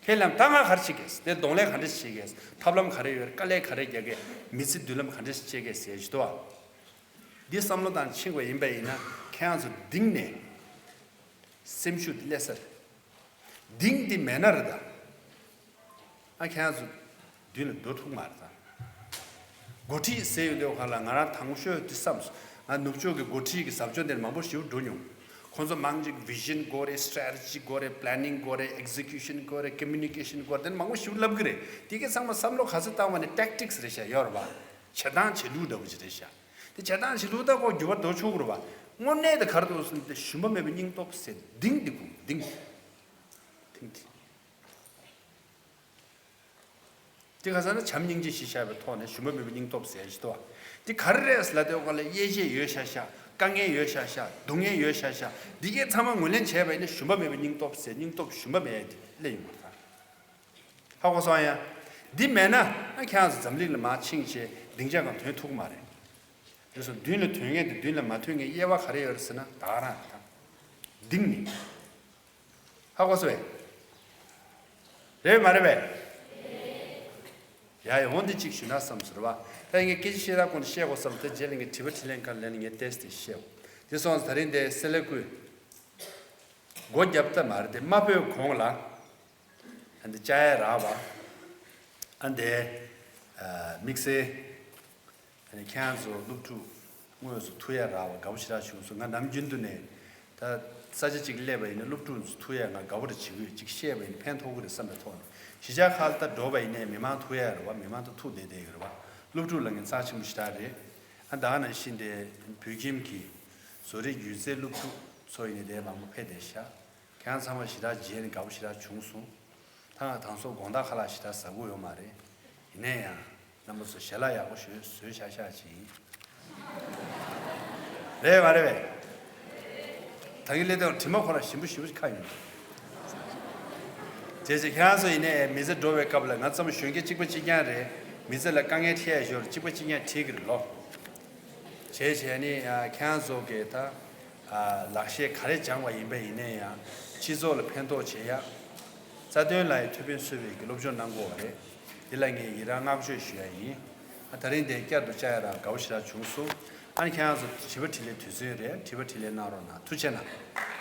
ཁས་ལེན། ད་ང་ག་རེ་བྱེད་དགོས། དེ་གདོང་ལེན་ག་འདྲ་བྱེད་དགོས། ཐབས་ལམ་ག་རེ་ཡོད། དཀའ་ལས་ག་རེ་རྒྱག་དགོས། མི་ཚེ་མདུན་ལམ་ག་འདྲ་བྱེད་དགོས་ཟེར་གྱི་འདུག་ཨ། འདི་བསམ་བློ་བཏང་ཕྱིན་པ་ཡིན་པ་ཡིན་ན་ཁྱེད་རང་ཚོ་གདིང་ནས་སེམས་ཤུགས་འདི་སླེབས་ས་རེད། གདིང་འདི་མེད་ན་རེད་ད། ཨ་ཁྱེད་རང་ཚོ་མདུན་ལ་འགྲོ་ཐུབ་མ་རེད་ད། འགོ་ཁྲིད་ཟེར་ཡོང་དུས་ག་ལ་ང་རང་དང་པོ་ཤོས་འདི་བསམ་སོང་། ང་ནུབ་ཕྱོགས་ཀྱི་འགོ་ཁྲིད་ཀྱི་ཟབ་སྦྱོང་དེར་མང་པོ་ཞིག་འགྲོ་མྱོང་། ཁོང་ཚོ་མང་ཅིག་vision་དགོས་རེད། strategy་དགོས་རེད། planning་དགོས་རེད། execution་དགོས་རེད། communication་དགོས་རེད། དེ་མང་པོ་ཞིག་ལབ་གི་རེད། དེ་གའི་ཚང་མ་བསམ་བློ་ག་ཚོད་བཏང་བ་ནི་tactics་རེད་ཤག་ཡོད་རེད་པ། བྱེད་སྟངས་བྱེད་ལུགས་འདྲ་པོ་ཅིག་རེད་ཤག་དེ་བྱེད་སྟངས་བྱེད་ལུགས་ད་ཁོ་འགྱུར་བ་འགྲོ་ཆོག་གི་རེད་པ། དངོས་གནས་དེ་ག་རེ་འདུག་ཟེར་ན་དེ་ཞུམ་པ་མེད་པའི་སྙིང་སྟོབས་ཟེར་གདིང་འདི་ཁུག་གདིང་། གདིང་འདི། དེ་ག་ཟེར་ན་བྱམས་སྙིང་རྗེ་གཞི་བཞག་པའི་ཐོག་ནས་ཞུམ་པ་མེད་པའི་སྙིང་སྟོབས་ཟེར་གྱི་འདུག་བ། དེ་ག་རེ་རེད་ཟེར་ལབ་དུས་ག་ལ་དབྱེ་འབྱེད་ཡོད་ཤག་ཤག་དཀའ་ངལ་ཡོད་ཤག་ཤག་སྡུག་བསྔལ་ཡོད་ཤག་ཤག་འདི་གའི་ཚང་མ་ངོས་ལེན་བྱས་པ་ཡིན་ན་ཞུམ་པ་མེད་པའི་སྙིང་སྟོབས་ཟེར། སྙིང་སྟོབས་ཞུམ་པ་མེད་དེ་སླེབས་ཡོང་བ་དང་། ཧ་གོ་སོང་ཡ། འདི་མེད་ན་ཨ་ཁྱེད་རང་ཚོ་འཛམ་གླིང་ལ་མར་ཕྱིན་བྱས་སྡིངས་ཆ་སྒང་ཐོན་ཐུབ་ཀྱི་མ་རེད། དེ་སོང་མདུན་ལ་ཐོན་མཁན་དེ་མདུན་ལ་མ་ཐོན་མཁན་དབྱེ་བ་ག་རེ་ཡོད་རེད་ཟེར་ན་ད་ག་རང་རེད་ད། གདིང་ནི། ཧ་གོ་སོང་བས། རེད་མ་རེད་བས། ཡ་ཡ་འོང་འདི་གཅིག་ཞུ་ན་བསམ་ཟེར་བ། ད་ངས་སྐད་ཆ་བཤད་སྟངས་ཀུན་བཤད་དགོས་བསམ་སྟེ་རྗེས་ལ་ངས་དྲི་བ་དྲིས་ལན་ག་ལེན་ངས་ཏེས་ཏེ་བཤད། དེ་སོང་ཙང་ད་རིང་འདི་སེ་ལ་ཀུའི་སྒོ་རྒྱབ་ད་མ་རེད་དེ་དམའ་བོའི་གོང་ལ། ཨ་འདི་ཅ་ཡ་རག་པ། ཨ་འདི། དམིགས་བསལ། ཨ་ནི་ཁྱེད་རང་ཚོ་སློབ་ཕྲུག་དངོས་སུ་ཐུག་ཡ་རག་པ་དགའ་པོ་ཞེ་དྲག་བྱུང་སོང་། ང་ནམ་རྒྱུན་དུ་ནས་ད་ས་ཆ་གཅིག་སླེབས་པ་ཡིན་ན་སློབ་ཕྲུག་ཚོ་ཐུག་ཡ་ང་དགའ་པོ་རེ་བྱེད་ཀྱི་ཡོད། གཅིག་བཤད་པ་ཡིན་ན་ཕན་ཐོགས་ཀྱི་རེད་བསམ་པའི་ཐོག་ནས། གཞིས་ཆགས་ཁག་ལ་ད་འགྲོ་བ་ཡིན་ནའི་མི་མང་ཐུག་ཡ་རེད་བ། མི་མང་ད་ཐུག་བསྡད་བསྡད་ཀྱི་རེད་བ། སློབ་ཕྲུག་ལ་ངས་རྩ་ཆེན་པོ་ཞེ་དྲག་རེད། ཨ་ད་ག་ནང་བཞིན་དེ་བོད་ཁྱིམ་གྱི་བཟོ་རིག་སྒྱུ་རྩལ་སློབ་ཕྲུག་ཚོ་ཡིན་ནའི་དེ་མང་པོ་ཕེབས་བསྡད་ཤག་ཁྱེད་རང་ཚང་མ་ཞེ་དྲག་མཇལ་ནས་དགའ་པོ་ཞེ་དྲག་བྱུང་སོང་། ད་ང་དང་སོ་དགོང་དག་ཁ་ལག་ཞེ་དྲག་ཟ་དགོས་ཡོད་མ་རེད། ཡིན་ནའི་ཡང་རྣམ་པ་ཚོ་ཞལ་ལག་ཡག་པོ་ཞིག་བཟོས་ཤག་ཤག་ཅིག་ཡིན། རེད་མ་རེད་པས། ད་གིན་སླེབས་དུས་དྲི་མ་ཁོ་རང་ཞིམ་པོ་ཞིམ་པོ་ཞིག་ཁ་ཡོང་། བྱས་ཙང་ཁྱེད་རང་ཚོ་ཡིན་ནའི་མི་ཚེ་འགྲོ་བའི་སྐབས་ལ་ང་ཚང་མ་གཞོན་སྐྱེས་གཅིག་པ་གཅིག་རྐྱང་རེད། མི་ཚེ་ལ་དཀའ་ངལ་འཕྲད་ཡ་ཞོར་གཅིག་པ་གཅིག་རྐྱང་འཕྲད་ཀྱི་རེད་ལོ། བྱས་བྱས་ནི་ཁྱེད་རང་ཚོ་གི་ད་ལག་ཤེས་ག་རེ་སྦྱངས་པ་ཡིན་པ་ཡིན་ནའི་ཡང་སྤྱི་ཚོགས་ལ་ཕན་ཐོགས་བྱེད་ཡ། རྩ་དོན་ལ་ཡང་ཐུགས་ཕན་གསོས་པའི་གི་སློབ་སྦྱོང་གནང་དགོས་པ་རེད། འདི་ལ་ངས་ཡི་རང་བསྔགས་བརྗོད་ཞུ་ཡ་ཡིན། ཨ་ད་རིང་འདིར་བསྐྱར་དུ་བཅར་ཡ་རག་དགའ་པོ་ཞེ་དྲག་བྱུང་སོང་། ཨ་ནི་ཁྱེད་རང་ཚོ་དྲི་བ་དྲིས་ལན་དུས་ཚོད་རེད། དྲི་བ་དྲིས་ལན་གནང་རོགས་གནང་། ཐུགས་རྗེ་གནང་།